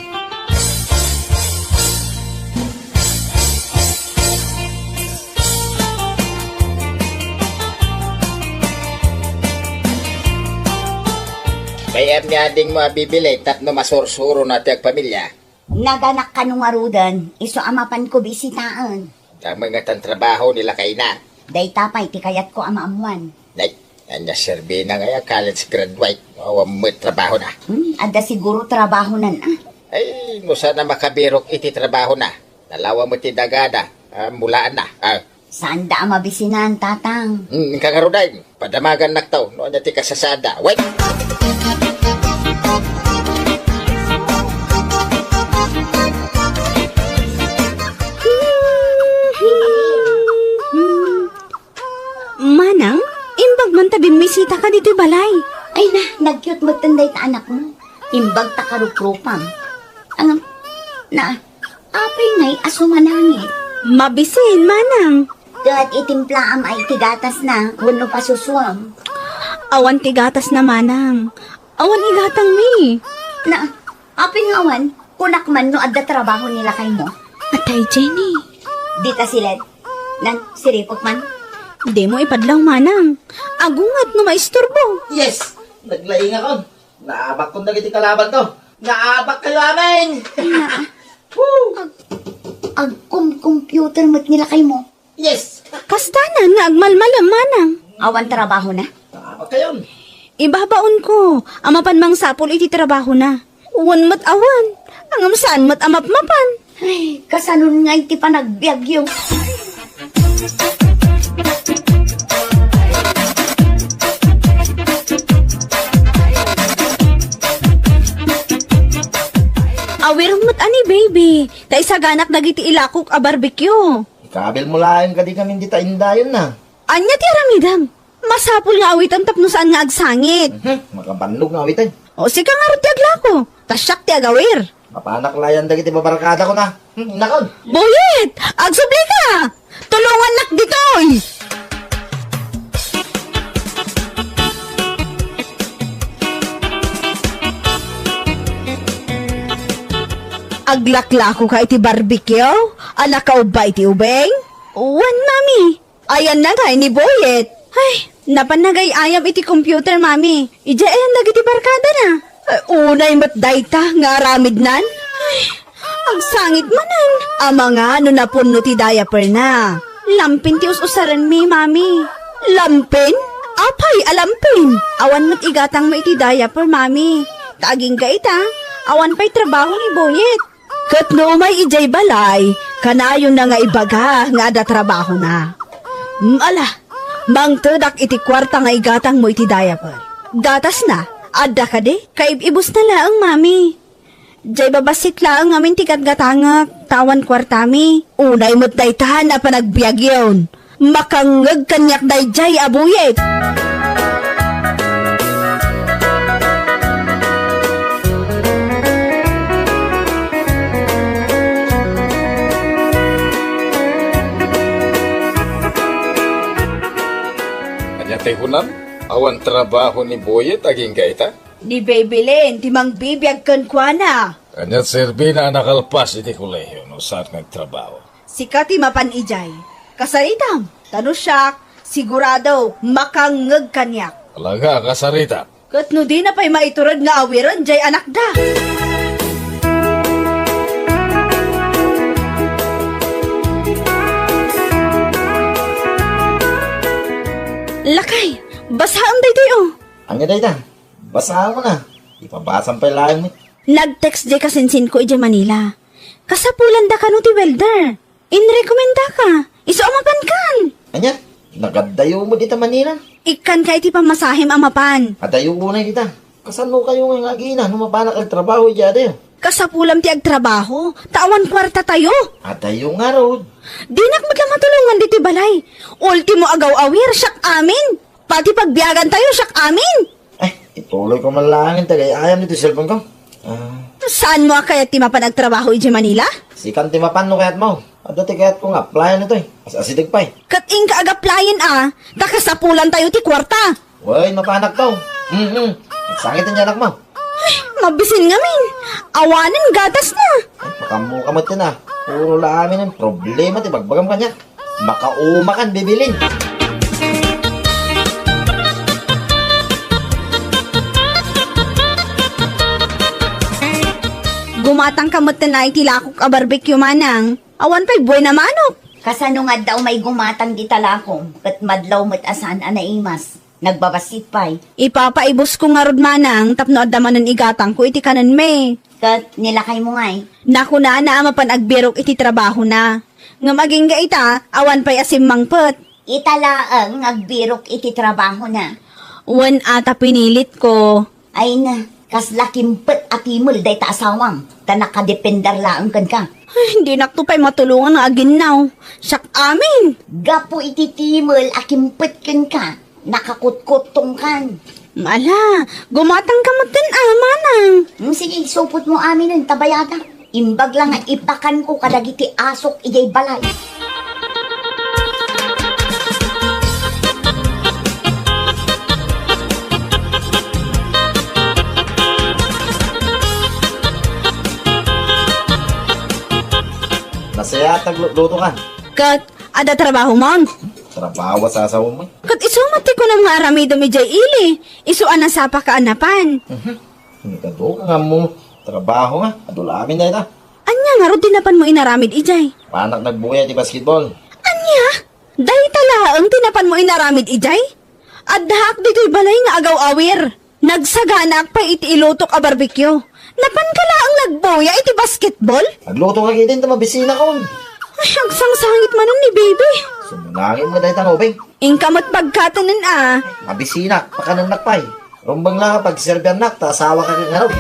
Kayatmi a dimo a bibilin tapno masursurona ti agpamilya. Naganak kano ngaruden, isu a mapanko bisitaen. Damo nga tan trabaho ni lakayna. Dayta pay ti kayatko a maammuan. Nay, ania serbina nga ya college graduate, awan met trabahona? Hmm, adda siguro trabahonan, ah. Ay, no saan a makabirok iti trabahona, nalawa met ti dagada, ah, mulaanna, ah. Saanda a mabisinan, Tatang. Hmm, inka ngaruden, padamagannakto, no ania ti kasasaadda. Wait! Manang, imbag man ta bimmisitaka ditoy balay. Ay na, nagyot metten dayta anakmo. Imbag ta karuprupam. Ang, na, apay ngay a sumanangit? Mabisin, Manang. Ket itimplaam ay ti gatasna, wenno pasusuam? Awan ti gatasna, Manang. Awan igatangmi. Na, apay nga awan? Kunak man no adda trabaho ni lakaymo. Atay, Jenny. Dita siled. Nan, siripok man. Dimo ipadlaw, Manang. Agunget no maisturbo. Yes! Naglaingakon. Naabakkon dagiti kalabanko. Naabakkayo amin! Na, Woo! Ag-, agkom-computer met ni lakaymo. Yes! Kastanan nga agmalmalem, Manang. Awan trabahona? Naabakkayon. Ibabaonko a mapan mangsapul iti trabahona. Wen met awan. Ngem saan met a mapmapan. Ay, kasanon ngay ti panagbiagyo? Awir met a ni Baby, ta isaganak dagiti ilakok a barbecue. Ikabilmo laeng kadi ngamin dita indayonna. Ania ti aramidem? Masapul nga awitem tapno saan nga agsangit. Mhm, makabannog nga awiten. O, sika ngarud ti aglako, ta siak ti agawir. Mapanak layan dagiti babarkadakon a. Hmm, inakon. Boyet! Agsublika! Tulongannak ditoy! Aglaklakoka iti barbecue a nakaubba iti ubing? Wen, Mami. Ayanna ngay ni Boyet. Ay, napan nagay-ayam iti computer, Mami. Idiay ayan dagiti barkadana? Ay, unay met dayta nga aramidnan. Ay, agsangit manen. Amangan no napunno ti diaperna. Lampin ti us-usarenmi, Mami. Lampin? Apay a lampin? Awan met igatangmo iti diaper, Mami. Ta agingga ita, awan pay trabaho ni Boyet. Ket no umay idiay balay, kanayonna nga ibaga nga adda trabahona. Mm, ala, mangtedak iti kuarta nga igatangmo iti diaper. Gatasna, adda kadi? Kaib-ibusna laeng, Mami. Diay babassit laeng ngamin ti gatgatangek, ta awan kuartami. Unay met daytan a panagbiagyon. Makangngeg kaniak daydiay a Boyet. Ania ti kunam? Awan trabaho ni Boyet agingga ita? Ni Baby Lynn ti mangbibiag kenkuana. Ania ti serbina a nakalpas iti kolehio no saan nga agtrabaho? Sika ti mapan idiay. Kasaritam, ta no siak, sigurado, makangngeg kaniak. Talaga, kasaritam. Ket no dina pay maitured nga awiren diay anakda. Lakay, basaem daytoy, oh. Ania dayta? Basaem na. Ipabasam pay laeng met. Nag-text diay kasinsinko idiay Manila. Kasapulan da kano ti welder. Inrekomendaka. Isu a mapankan. Ania? Nagadayo met dita Manila. Ikkanka iti pamasahem a mapan. Adayo unay dita. Kasano kayo nga agina no mapanak agtrabaho idiay adayo? Kasapulam ti agtrabaho, ta awan kuarta tayo. Adayo ngarud. Dinak met la matulongan ditoy balay. Ultimo agaw-awir, siak amin. Pati pagbiagan tayo, siak amin. Eh, ituloy ko man laeng ti gayam ditoy cellphone ko. Ah. Saan mo a kayat ti mapan agtrabaho idiay Manila? Sikan ti mapan no kayat mo. Adda ti kayat ko nga applyan itoy. As-asideg pay. Ket inka ag-applyan a, ta kasapulan tayo ti kuarta. Wen, mapanak to. Mm-mm. Nagsangit ti anak mo. Ay, mabisin ngamin. Awanen gatas na. Ay, makaammo ka met ken a. Puro la amin ang problema ti bagbagam kaniak. Makaumakan, Baby Lynn. Gumatang ka met ken a iti lakok a barbecue, manang. Awan pay buay na manok. Kasano nga adda umay gumatang dita lakom, ket madlaw met a saan a naimas. Nagbabassit pay. Ipapaibus ko ngarud, manang, tapno adda manen igatangko iti kanenmi. Ket ni lakaymo ngay? Nakunana a mapan agbirok iti trabahona. Ngem agingga ita, awan pay a simmangpet. Ita laeng nga agbirok iti trabahona. Wen a ta pinilitko. Ay na, kasla kimpet a timel dayta asawam, ta nakadepender laeng kenka. Ay, dinakto pay matulongan nga aginnaw. Siak amin. Gapu iti timel a kimpet kenka, nakakutkuttongkan. Ala, gumatang ka met ken a, manang. Hmm, sige, supot mo aminen, ta bayadak. Imbag la nga ipakanko kadagiti asok idiay balay. Nasayaat naglutluto kan. Ket adda trabahomon? Trabaho a sasawem. Ket isu met ti kunam nga aramidem idiay ili, isu a nasapaka a napan. Mhm. Ikaduka nga ammo trabaho nga, adu la amin dayta. Ania ngarud ti napanmo inaramid idiay? Panak nagbuya ti basketball. Ania? Dayta laeng ti napanmo inaramid idiay? Addaak ditoy balay nga agaw-awir. Nagsaganaak pay iti ilutok a barbecue. Napanka laeng nagbuya iti basketball? Agluto ka ketdin ta mabisinakon. Ay, agsangsangit manen ni Baby. Sumunangit mo dayta, Rubing. Inka met pagkatenen a. Mabisinak, pakanennak pay. Rumbeng la nga pagserbiannak, ta asawa ka ket ngarud.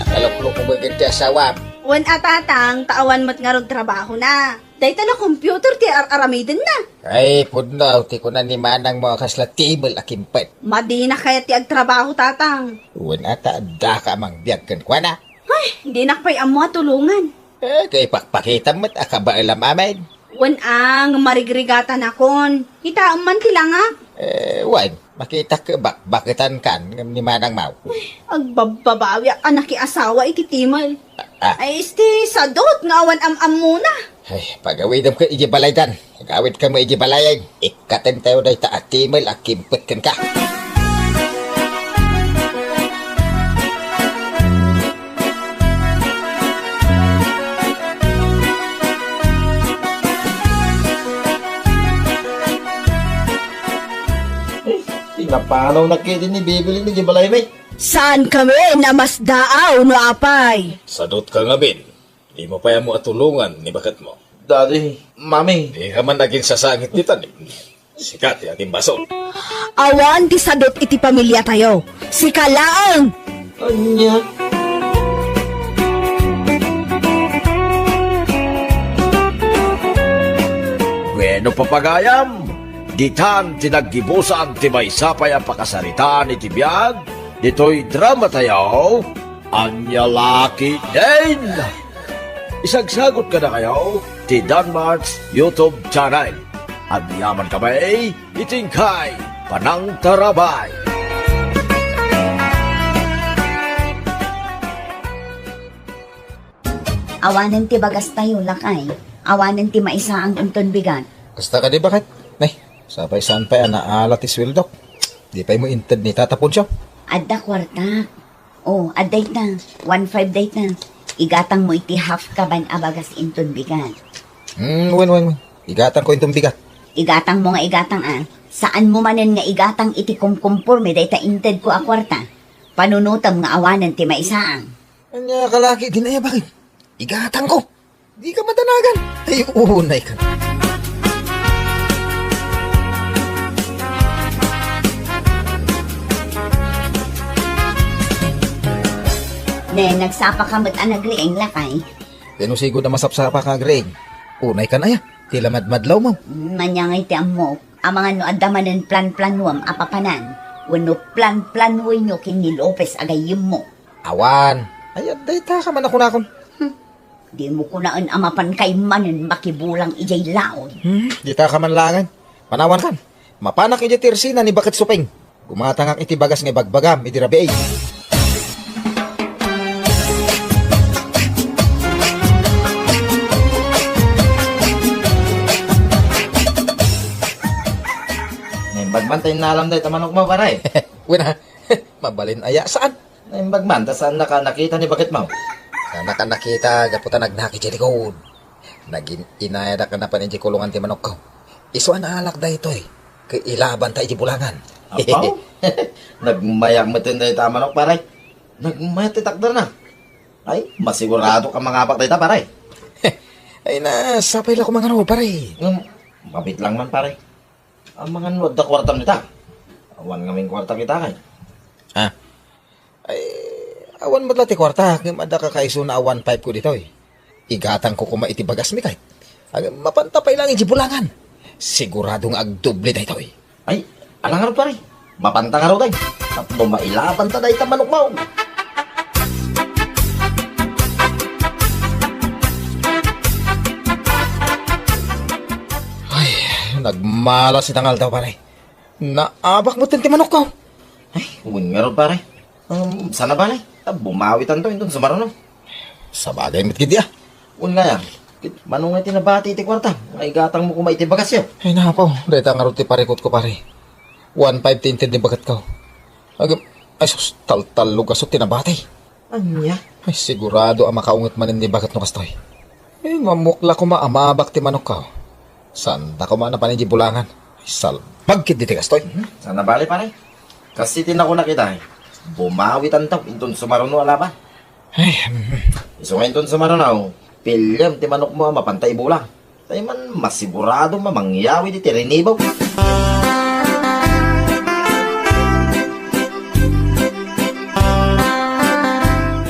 Nakaluklok mo ket ti asawam. Wen a, tatang, ta awan met ngarud trabahona. Dayta la computer ti ar-aramidenna. Ay, pudno, ti kuna ni manangmo a kasla timel a kimpet. Madina kayat ti agtrabaho, tatang. Wen a ta addaka a mangbiag kenkuana. Ay, dinak pay ammo a tulongan. Eh, kay pakpakitam met a kabaelam amin. Wen a, nga marigrigatanakon. Kitaem man ti langak. Eh, wen, makitak bakbaketan kan ngem ni manangmo. Ay, agbabbabawiak a nakiasawa iti timel. Ah. Ay, isti sadot nga awan am-ammona. Ay, pagawidem ket iti balaydan. Agawidka met iti balay. Ikkatem tayo dayta a timel a kimpet kenka. Ay, pinapanawnak ket ni Bibiling iti balaymi. Saan kami namasdaaw no apay? Sadot ka ngamin. Dimo pay ammo a tulongan ni baketmo. Daddy, Mami. Dika man aginsasangit dita, ni. Sika ti agimbasol. Awan ti sadot iti pamiliatayo. Sika laeng. Ania? Bueno, papagayam, ditan ti naggibusan ti maysa pay a pakasaritaan iti biag ditoy dramatayo, Ania La Ketdin. Isagsagot kadakayo ti Danmart's YouTube channel. Agyaman kami iti inkay panangtarabay. Awanen ti bagastayo, lakay. Awanen ti maisaang inton bigat. Kasta kadi, baket? Nay, sapay saan pay a naala ti sueldok. Di pay mo inted ni Tata Poncio? Adda kuarta. Oh, adda ita. One five dayta. Igatang mo iti half kaban a bagas inton bigat. Hmm, wen, wen, wen. Igatang ko inton bigat. Igatang mo nga igatang, a. Saan mo manen nga igatang iti kumkumporme dayta inted ko a kuarta. Panunotem nga awanen ti maisaang. Ania, kalaki, di na iya bakit? Igatang ko. Di ka madanagan. Ay, unay ka. Ne, nagsapa ka met a nagriing, lakay. Di no sigud a masapsapa ka agriing. Unay ka na ya. Ti lamadmadlaw mo. Manyangay ti ammok. Amangan no adda manen plan-planuam a papanan. Wenno plan-planuenyo ken ni Lopez a gayyemmo. Awan. Ay, adda ita ka man a kunakon. Hmm. Dimo kunaen a mapan kay manen makibulang idiay laod. Hmm, dita ka man laengen. Panawan kan. Mapanak idiay tersina ni Baket Suping. Gumatangak iti bagas nga ibagbagam idi rabii. Naimbag man ta innalam dayta manok mo, pare. Wen a, mabalin aya, saan? Naimbag man, ta saannaka a nakita ni baketmo? Saannaka a nakita gapu ta nagnak idiay likod. Nagin-inayadak a napan idiay kulongan ti manokko. Isu a naalak daytoy, ket ilabanta idiay bulangan. Apaw? Nagmayak met dayta a manok, pare. Nagmayat ti takderna. Ay, masigurado ka mangabak dayta, pare. Ay, na, sapay la ko mangano, pare. Ngem, mabit lang man, pare. Amangan no adda kuartam dita. Awan ngamin kuarta kita kay. Ah. Ay, awan met la ti kuarta, ngem adda kakaisuna a one five ko ditoy. Igatang ko koma iti bagasmi kay. Agem, mapanta pay lang iti bulangan. Sigurado nga agdoble daytoy. Ay, ala ngarud, pare. Mapanta ngarud, ay. Tapno mailabanta dayta manok mo. Ay, nagmalas ita nga aldaw, pare. Naabak met ti manokko. Ay, wen ngarud, pare. Um, sana bale. Ta bumawitanto inton sumaruno. Sabagay met ketdi, a. Wen gayam. Ket mano nga ti nabati iti kuarta? Maigatang mo koma iti bagasyo. Ay, napo, dayta ngarud ti parikutko, pare. One five ti inted ni baketko. Agem, ay sus, taltallo gasu ti nabati. Ania? Ay, sigurado a makaunget manen ni baket no kastoy. Eh, mamukla koma a maabak ti manokko. Saan da koma napan idiay bulangan? Ay, salbag ketdi ti kastoy. Hmm, sana bale, pare. Kas iti nakunak ita, bumawitanto inton sumaruno a laban. Ay, hmm. Isu nga inton sumaruno, piliem ti manokmo a mapanta ibulang. Tay man, masigurado a mangyawi iti rinibaw.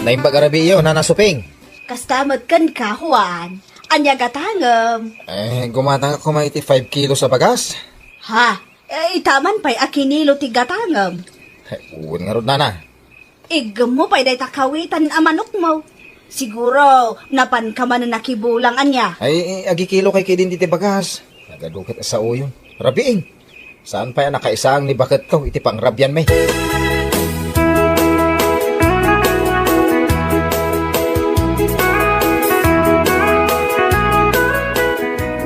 Naimbag a rabiiyo, Nana Suping. Kasta met kenka, Juan. Ania gatangem? Eh, gumatangak koma iti five kilos a bagas. Ha? Eh, ita man pay a kinilo ti gatangem. Eh, wen ngarud, Nana. Iggemmo pay dayta kawitan a manokmo. Siguro, napanka manen nakibulang, ania? Ay, agikilo kay kidin diti bagas. Nagadu ket a saoyon. Rabiing. Saan pay a nakaisaang ni baketko iti pangrabianmi?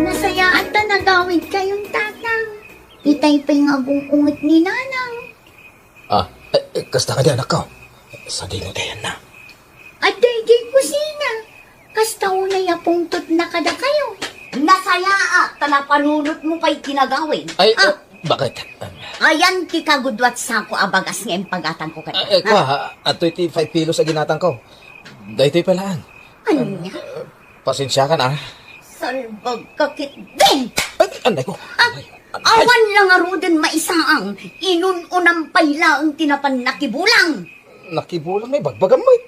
Nasayaat ta nagawidkayon, Tatang. Itay pay nga agung-unget ni Nanang. Ah, eh, eh, kasta kadi, anakko? Sadino ti ayanna? Adda idiay kusina. Kasta unay a pungtotna kadakayo. Nasayaat ta napanunotmo pay ti nagawid. Ay, ah, eh, bakit? Ayan ti kaguduat sako a bagas nga impagatangko kaniak. Ah, eh, ha? Kwa, adtoy ti five kilos a ginatangko. Daytoy pay laeng. Ania? Pasensiakan, a. Salbag ka ketdi! Ay, anay ko. Ah, anay, anay. Awan la ngaruden maisaang, inun-unam pay laeng ti napan nakibulang. Nakibulang, ay, bagbagam met.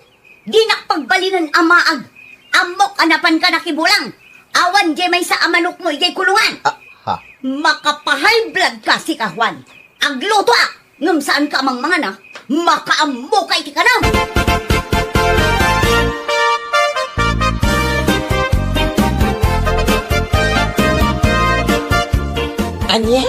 Dinak pagbalinen a maag. Ammok a napanka nakibulang. Awan diay maysa a manokmo idiay kulungan. Ah, ha? Makapahay blood ka, sika, Juan. Aglutoak, ngem saanka a mangmangan, a. Makaammoka iti kanam! Nya,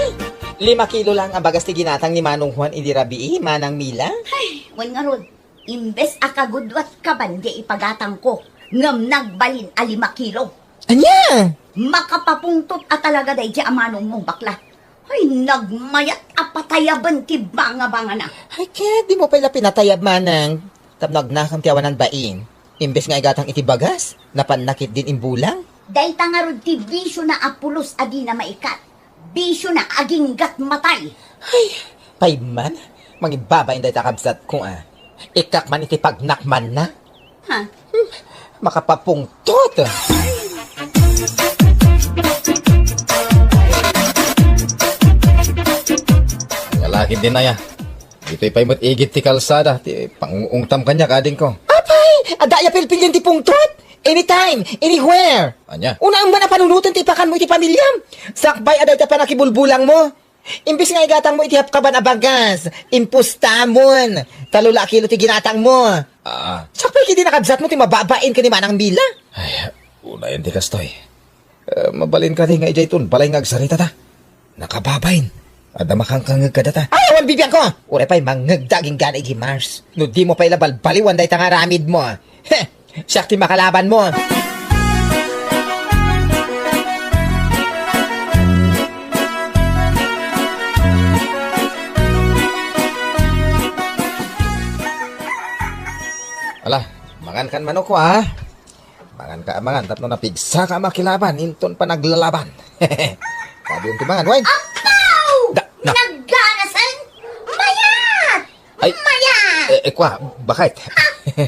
lima kilo lang a bagas ti ginatang ni Manong Juan idi rabii, Manang Mila. Ay, wen ngarud, imbes a kagudluat kaban diay ipagatangko, ngem nagbalin a lima kilo. Ania? Makapapungtot a talaga daydiay a manongmo, bakla. Ay, nagmayat a patayaben ti bangabangana. Ay, ket dimo pay la pinatayab, Manang. Tapno agnakam ti awanan bain. Imbes nga igatang iti bagas, napanna ketdin imbulang. Dayta ngarud ti bisiona a pulos a dina maikat. Bisiona aginggat matay. Ay, pay man, mangibabain dayta kabsatko a. Ikkak man iti pagnakmanna. Ha? Hmm, makapapungtot. Ngalakid din aya. Ditoy pay met igid ti kalsada, ti pangungtam kaniak, adingko. Apay! Adda aya pilpilian ti pungtot? Anytime, anywhere. Ania? Unaem man a panunoten ti ipakanmo iti pamiliam. Sakbay a dayta panakibulbulangmo. Imbes nga igatangmo iti hapkaban a bagas, impostamon. Tallo la a kilo ti ginatangmo. Ah. Sakbay ketdi nakabsatmo ti mababain ken ni Manang Mila. Ay, unayen ti kastoy. Eh, mabalin kadi nga idiay ton balay nga agsaritata. Nakababain. Adda makangkangngeg kadata. Ay, awan bibiangko! Uray pay mangngegda agingga idi Mars. No dimo pay la balbaliwan dayta nga aramidmo. Heh! Siak ti makalabanmo. Ala, mangankan manokko, a. Manganka a mangan tapno napigsaka a makilaban inton panaglalaban. Padion ti mangan, wen. Apaw! Da-, na- Nagganasen? Mayat! Ay, mayat! Eh, eh, kua, bakit? Ha?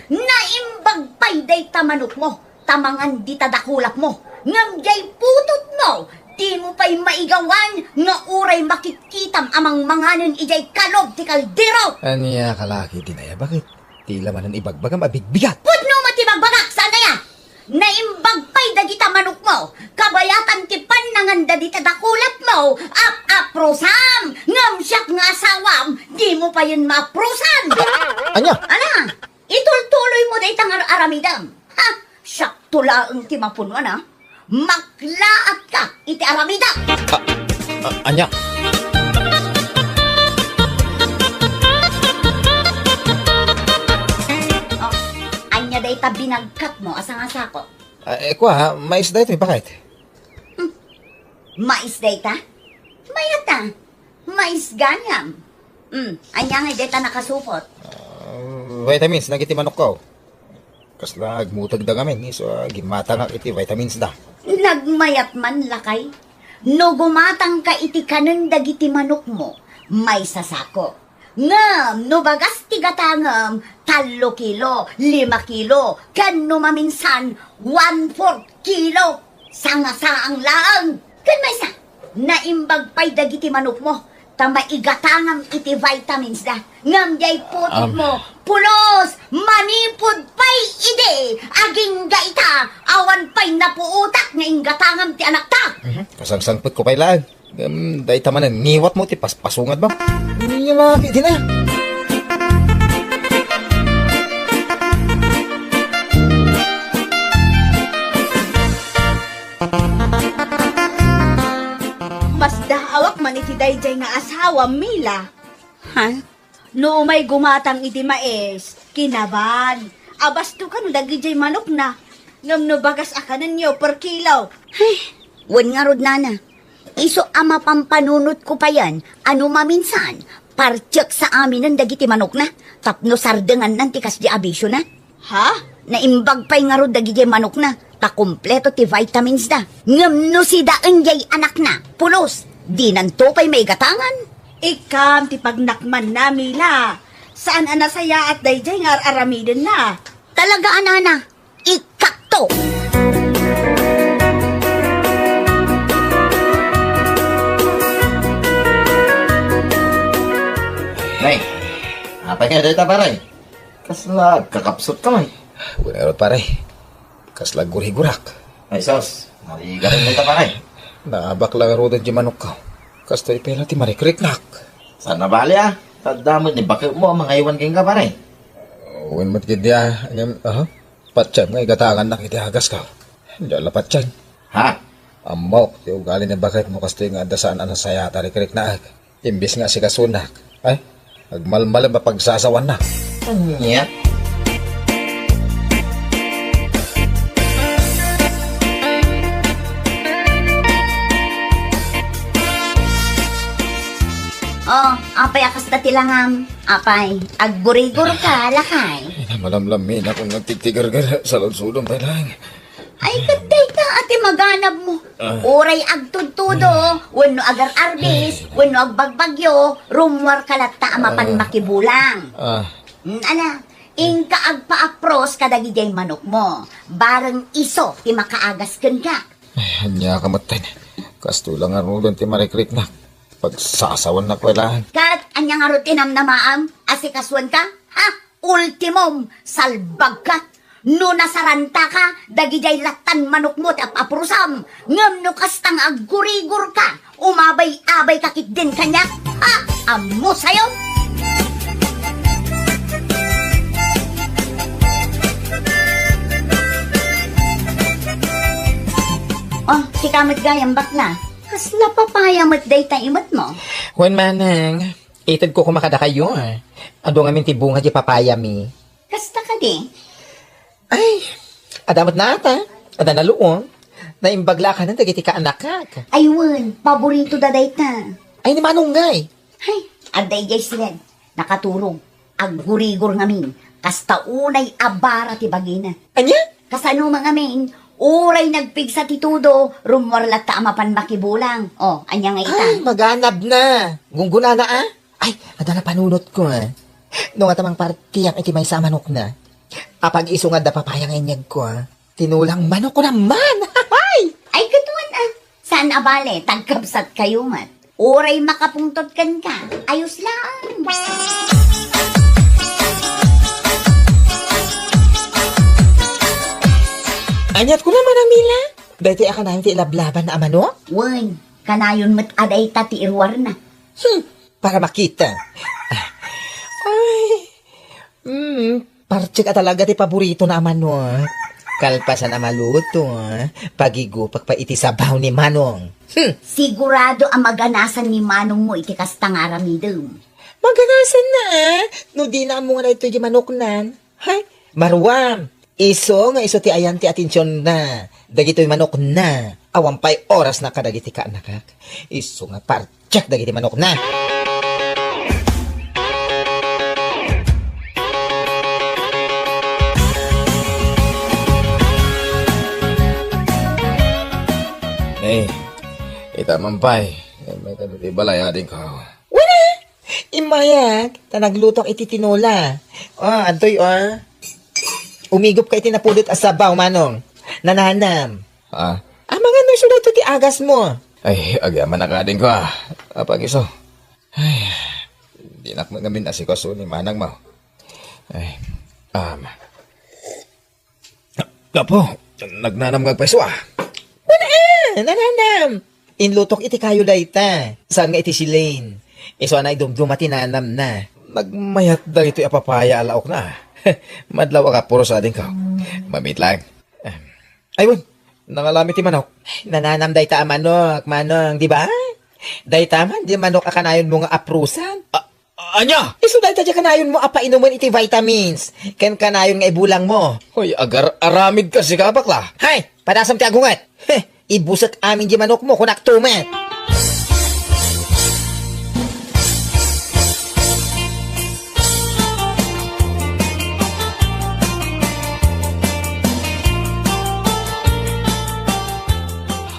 Naimbag pay dayta manokmo, ta mangan dita dakulapmo. Ngem diay putotmo, dimo pay maigawan nga uray makitkitam a mangmanganen idiay kalog ti kaldero. Ania, kalaki, dinaya, bakit? Ti la manen ibagbagam a bigbigat. Pudno met ti bagbagak, saan aya? Naimbag pay dagita manokmo, kabayatan ti pannanganda dita dakulapmo, ap-aprosam, ngem siak nga asawam, dimo payen maapprosan. Ania? Ala, itultuloymo dayta nga ar-aramidem. Ha? Siakto laeng ti mapunuan, a. Maklaatka iti aramidem. A-, a-, ania? Oh, ania dayta binagkatmo a sangasako? Ah, eh, kua, mais daytoy, bakit? Hmm. Mais dayta? Mayat a. Mais gayam. Hmm, ania ngay dayta nakasupot? Ah, vitamins dagiti manokko. Kasla agmutegda ngamin, isu a gimatangak iti vitamins da. Nagmayat man, lakay. No gumatangka iti kanen dagiti manokmo, maysa sako. Ngem no bagas ti gatangem, tallo kilo, lima kilo, ken no maminsan, one-fourth kilo. Sangasaang laeng. Ken maysa, naimbag pay dagiti manokmo, ta maigatangam iti vitamins da. Ngem diay putotmo, am, pulos, manipud pay idi, agingga ita, awan pay napuotak nga inggatangam ti anakta. Mhm. Kasangsangpetko pay laeng. Ngem dayta manen, ngiwatmo ti paspasungad, ba? Ania nga iti na? Masdaawak man iti daydiay nga asawa, Mila. Ha? No umay gumatang iti mais, kinaban. Abasto kano dagidiay manokna. Ngem no bagas a kanenyo per kilo. Ay, wen ngarud, nana. Isu a mapampanunotko payen a no maminsan, partiek sa aminen dagiti manokna, tapno sardengannan ti kasdi a bisiona. Ha? Naimbag pay ngarud dagidiay manokna, ta kompleto ti vitamins da. Ngem no sidaen diay anakna, pulos, dinanto pay maigatangan. Ikkam ti pagnakmanna, Mila. Saan a nasayaat daydiay nga ar-aramidenna. Talaga a, nana, ikkakto. Nay, apay nga dayta, pare? Kasla agkakapsut ka, may? Wen ngarud, pare. Kasla aggurigurak. Ay, sus. Narigat dayta, pare. Naabak la ngaruden ti manokko. Kastoy pay la ti marikriknak. Saan a bali, a. Adda met ni baketmo a mangaywan kenka, pare. Wen met ketdi, a. Ngem, aha. Patien nga igatangannak iti agasko. Diak la patien. Ha? Ammok ti ugali ni baket no kastoy nga adda saan a nasayat a rikriknaek. Imbes nga asikasunak, ay, agmalmalem a pagsasawannak. Ania? Oh, apay a kasta ti langam? Apay, aggurigor ka, lakay? Ay, namalamlamin ako nga tigtigargar sa lansudong pay lang. Ay, ket dayta a ti maganab mo. Ah. Uray agtudtudo, wenno agar-arbis, wenno agbagbagyo, rummuar ka latta a mapan Ah. makibulang. Ah. Mm, ala, inka agpaapros kadagidiay manok mo. Bareng isu ti makaagas kenka. Ay, ania ka metten. Kastoy la ngaruden ti marikriknak. Pagsasawannak laeng. Ket ania ngarud ti namnamaam? Asikasuenka? Ha? Ultimum, salbagka! No nasarantaka, dagidiay lattan manokmo ti ap-aprosam, ngem no kasta nga aggurigorka, umabay-abayka ketdin kaniak, ha? Ammosayo! Oh, sika met gayam, bakla. Kasla papaya met dayta imetmo? Wen, manang, itedko koma kadakayo, ah. Adu ngamin ti bunga di papayami. Kasta kadi? Ay, adda met nata. Adda naluong. Naimbag la a kanen dagiti kaanakak. Ay wen, paborito da dayta. Ay, ni Manong ngay. Hay, adda idiay siled. Nakaturog. Aggurigor ngamin. Kasta unay a bara ti bagina. Ania? Kasano man ngamin, uray nagpigsa ti tudo, rummuar latta a mapan makibulang. Oh, ania nga ita? Ay, maganab na. Gunggunana, ah. Ay, adda napanunotko, ah. No nga ta mangpartiak iti maysa a manokna. Apag-isu nga adda papaya nga inyegko, ah. Tinulang manok ko naman! Ay! Ay, katuan, ah. Saan a bale, tagkabsat kayo met. Uray makapungtot kenka, ayos laeng. Aniat ko naman, Amila? Daytoy a kanayon ti ilablaban na a manok? Wen, kanayon met a dayta ti iruarna. Hmm, para makita. Ay, mm, partsek a talaga ti paboritona a manok. Kalpasan a maluto, pagigupak pay iti sabaw ni Manong. Hmm. Sigurado a maganasan ni Manong mo iti kasta nga aramidem. Maganasan na, ah. No di na ammo nga daytoy di manoknan. Hay, maruam. Isu nga isu ti ayan ti atensionna dagitoy manokna. Awan pay orasna kadagiti kaanakak. Isu nga partsek dagiti manokna. Eh, ita man pay. Eh, may kano ti balay, adingko. Wala! Immayak, ta naglutok iti tinola. Oh, adtoy, oh. Umigop ka iti napudot a sabaw, Manong. Nananam. Ah? Amangan no isu daytoy ti agas mo. Ay, agyaman a kading ko, ah. Apag-isu. Ay, dinak met ngamin asikaso ni manang mo. Ay, um, Gapo, nagnanam nga agpayso, ah. Wala, ah, nananam. Inlutok iti kayo dayta. Saan nga iti Shalane? Isu a naidumduma ti nanamna. Nagmayat dagitoy a papaya a laokna, ah. Madlaw a kapuros, adingko. Mamit lang. Ay, wen, nangalami ti manok. Nananam dayta a manok, manong, di ba? Dayta man, di manok a kanayonmo nga aprosan. Ah, Ania? Isu dayta diay kanayonmo a painumen iti vitamins, ken kanayon nga ibulangmo. Hoy, agar-aramid ka, sika, bakla. Hay, padasam ti agunget. Heh, ibusek amin di manokmo, kunak tumet.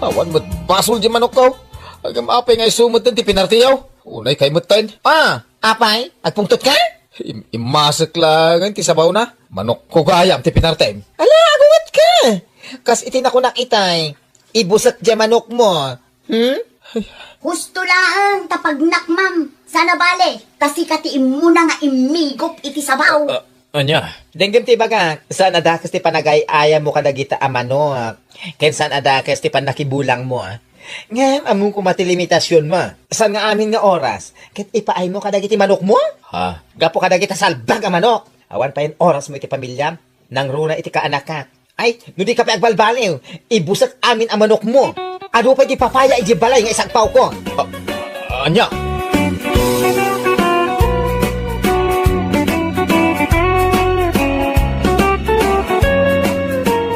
Awan met basol di manokko. Agam apay nga isu metten ti pinartiyo. Unay kay metten. Ah! Apay, agpungtot ka? Im-, immasek laeng ti sabawna. Manokko gayam ti pinartem. Ala, agunget ka! Kas iti nakunak itay, ibusek diay manokmo. Hmm? Husto laeng ta pagnakmam. Saan a bale, ta sika ti immuna nga immigup iti sabaw. Ah, ania? Denggem ti ibagak, saan a dakes ti panagay-ayammo kadagita a manok. Ken saan a dakes ti pannakibulangmo, ah. Ngem ammom koma ti limitasionmo. Saan nga amin nga oras ket ipaaymo kadagiti manokmo? Ha? Gapu kadagita salbag a manok, awan payen orasmo iti pamiliam, nangruna iti kaanakak. Ay, no di ka pay agbalbaliw, ibusek amin a manokmo. Adu pay ti papaya iti balay nga isagpawko. Ah, anya?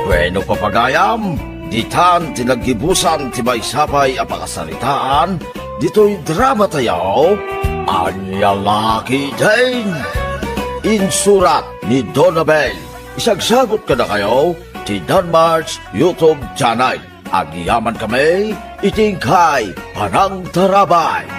Bueno, papagayam, ditan ti naggibusan ti maysa pay a pakasaritaan ditoy drama tayo, Ania La Ketdin. Insurat ni Donabel. Isagsagut kadakayo ti Danmar's YouTube channel. Agyaman kami iti inkay panangtarabay.